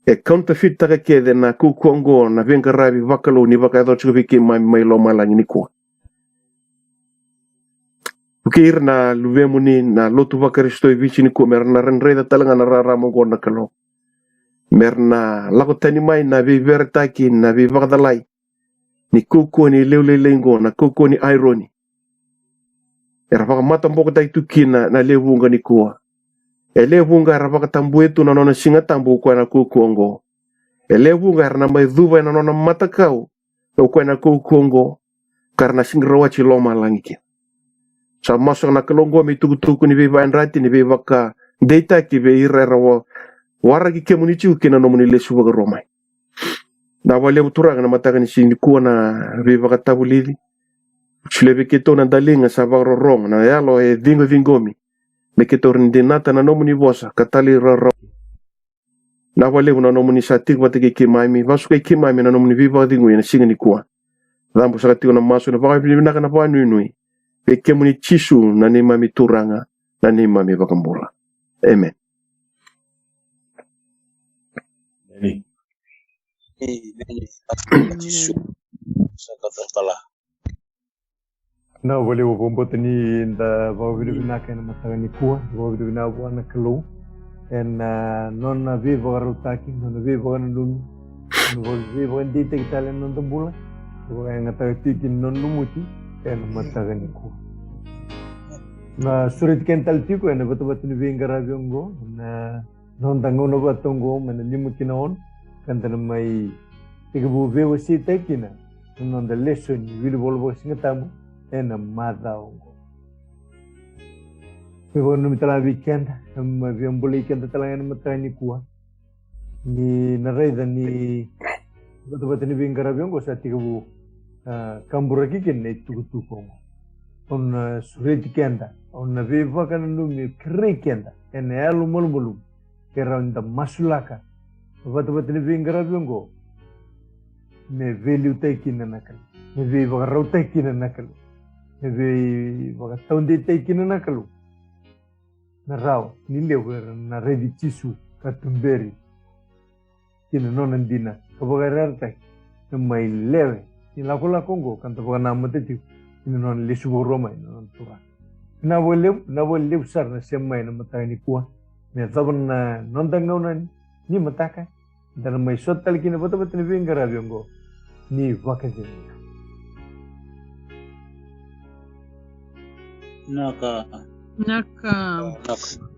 E counterfeit-taka kece na kaukaua oqo na veiqaravi vakalou ni vakayaco tiko vei keimami mai lomalagi nikua. Vukei ira na luvemuni na lotu vaKarisito e Viti nikua me ra na raica tale ga na rarama oqo na Kalou. Me ra na lako tani mai na veiveretaki, na veivakacalai ni kaukaua ni lewe lailai oqo, na kaukaua ni aironi. Era vakamatabokotaki tu kina na lewe vuqa nikua. E lewe vuqa era vakatabuya tu na nona siga tabu o koya na kaukaua oqo. E lewe vuqa era na mai cuva ena nona matakau o koya na kaukaua oqo, ka ra na sega ni rawati lomalagi kina. Sa masu saka na Kalou oqo me itukutuku ni veivakayadrati, ni veivakadeitaki vei ira era wa-, waraki kemuni tiko kina nomuni lesu vakarua mai. Na vakalevu Turaga na mataka ni siga nikua na veivakatavulici. Solia vei keitou na daliga sa vakarorogo, na yalo e ciqociqomi me keitou rawa ni dinata na nomuni vosa ka talairawarawa. Na vakalevu na nomuni sa tiko vata kei keimami, vakasukai keimami na nomuni veivakacegui ena siga nikua. Cabe saka tiko na masu ena vakavinavinaka, na vakanuinui vei kemuni Jisu na neimami Turaga, na neimami iVakabula. Emeni. Emeni. Emeni. Jisu. Saka tala. Na vakalevu, vakabauta ni da vakavinavinaka ena mataka nikua, vakavinavinaka vua na Kalou ena, ah, nona veivakarautaki, nona veivakananumi, nona veivakadeitaki tale ena noda bula, vakayagataka tiko kina nona lumuti ena mataka nikua. Na sureti keda tale tiko ena vatavata ni veiqaravi oqo, na noda gauna vata oqo mai na lima ki na ono, ka da na mai tekivu veiwaseitaki kina na noda lesoni ni wili vola vakasigatabu ena macawa oqo. Veivakananumi tale ga vei keda, na mai via bolei keda tale ga ena mataka nikua. Ni na raica ni vatavata ni veiqaravi oqo sa tekivu, ah, kaburaki kina na itukutuku oqo. Au na sureti keda, au na veivakananumi, kerei keda ena yalo malumalumu, ke rawa ni da masulaka na vatavata ni veiqaravi oqo me veiliutaki kina na Kalou, me veivakarautaki kina na Kalou, me veivakataudeitaki kina na Kalou. Na rawa ni levu era na raici Jisu ka tuberi ki na nona dina ka vakayarayarataki, me mai lewe ni lakolako oqo ka da vakanamata tiko ki na nona lesu vakarua mai na noda Turaga. Vinaka vakalevu, vinaka vakalevu sara na sema mai na mataka nikua. Me yacova na noda gauna ni mataka, da na mai sota tale kina vatavata ni veiqaravi oqo ni vakacegu. Vinaka. Vinaka. Vinaka.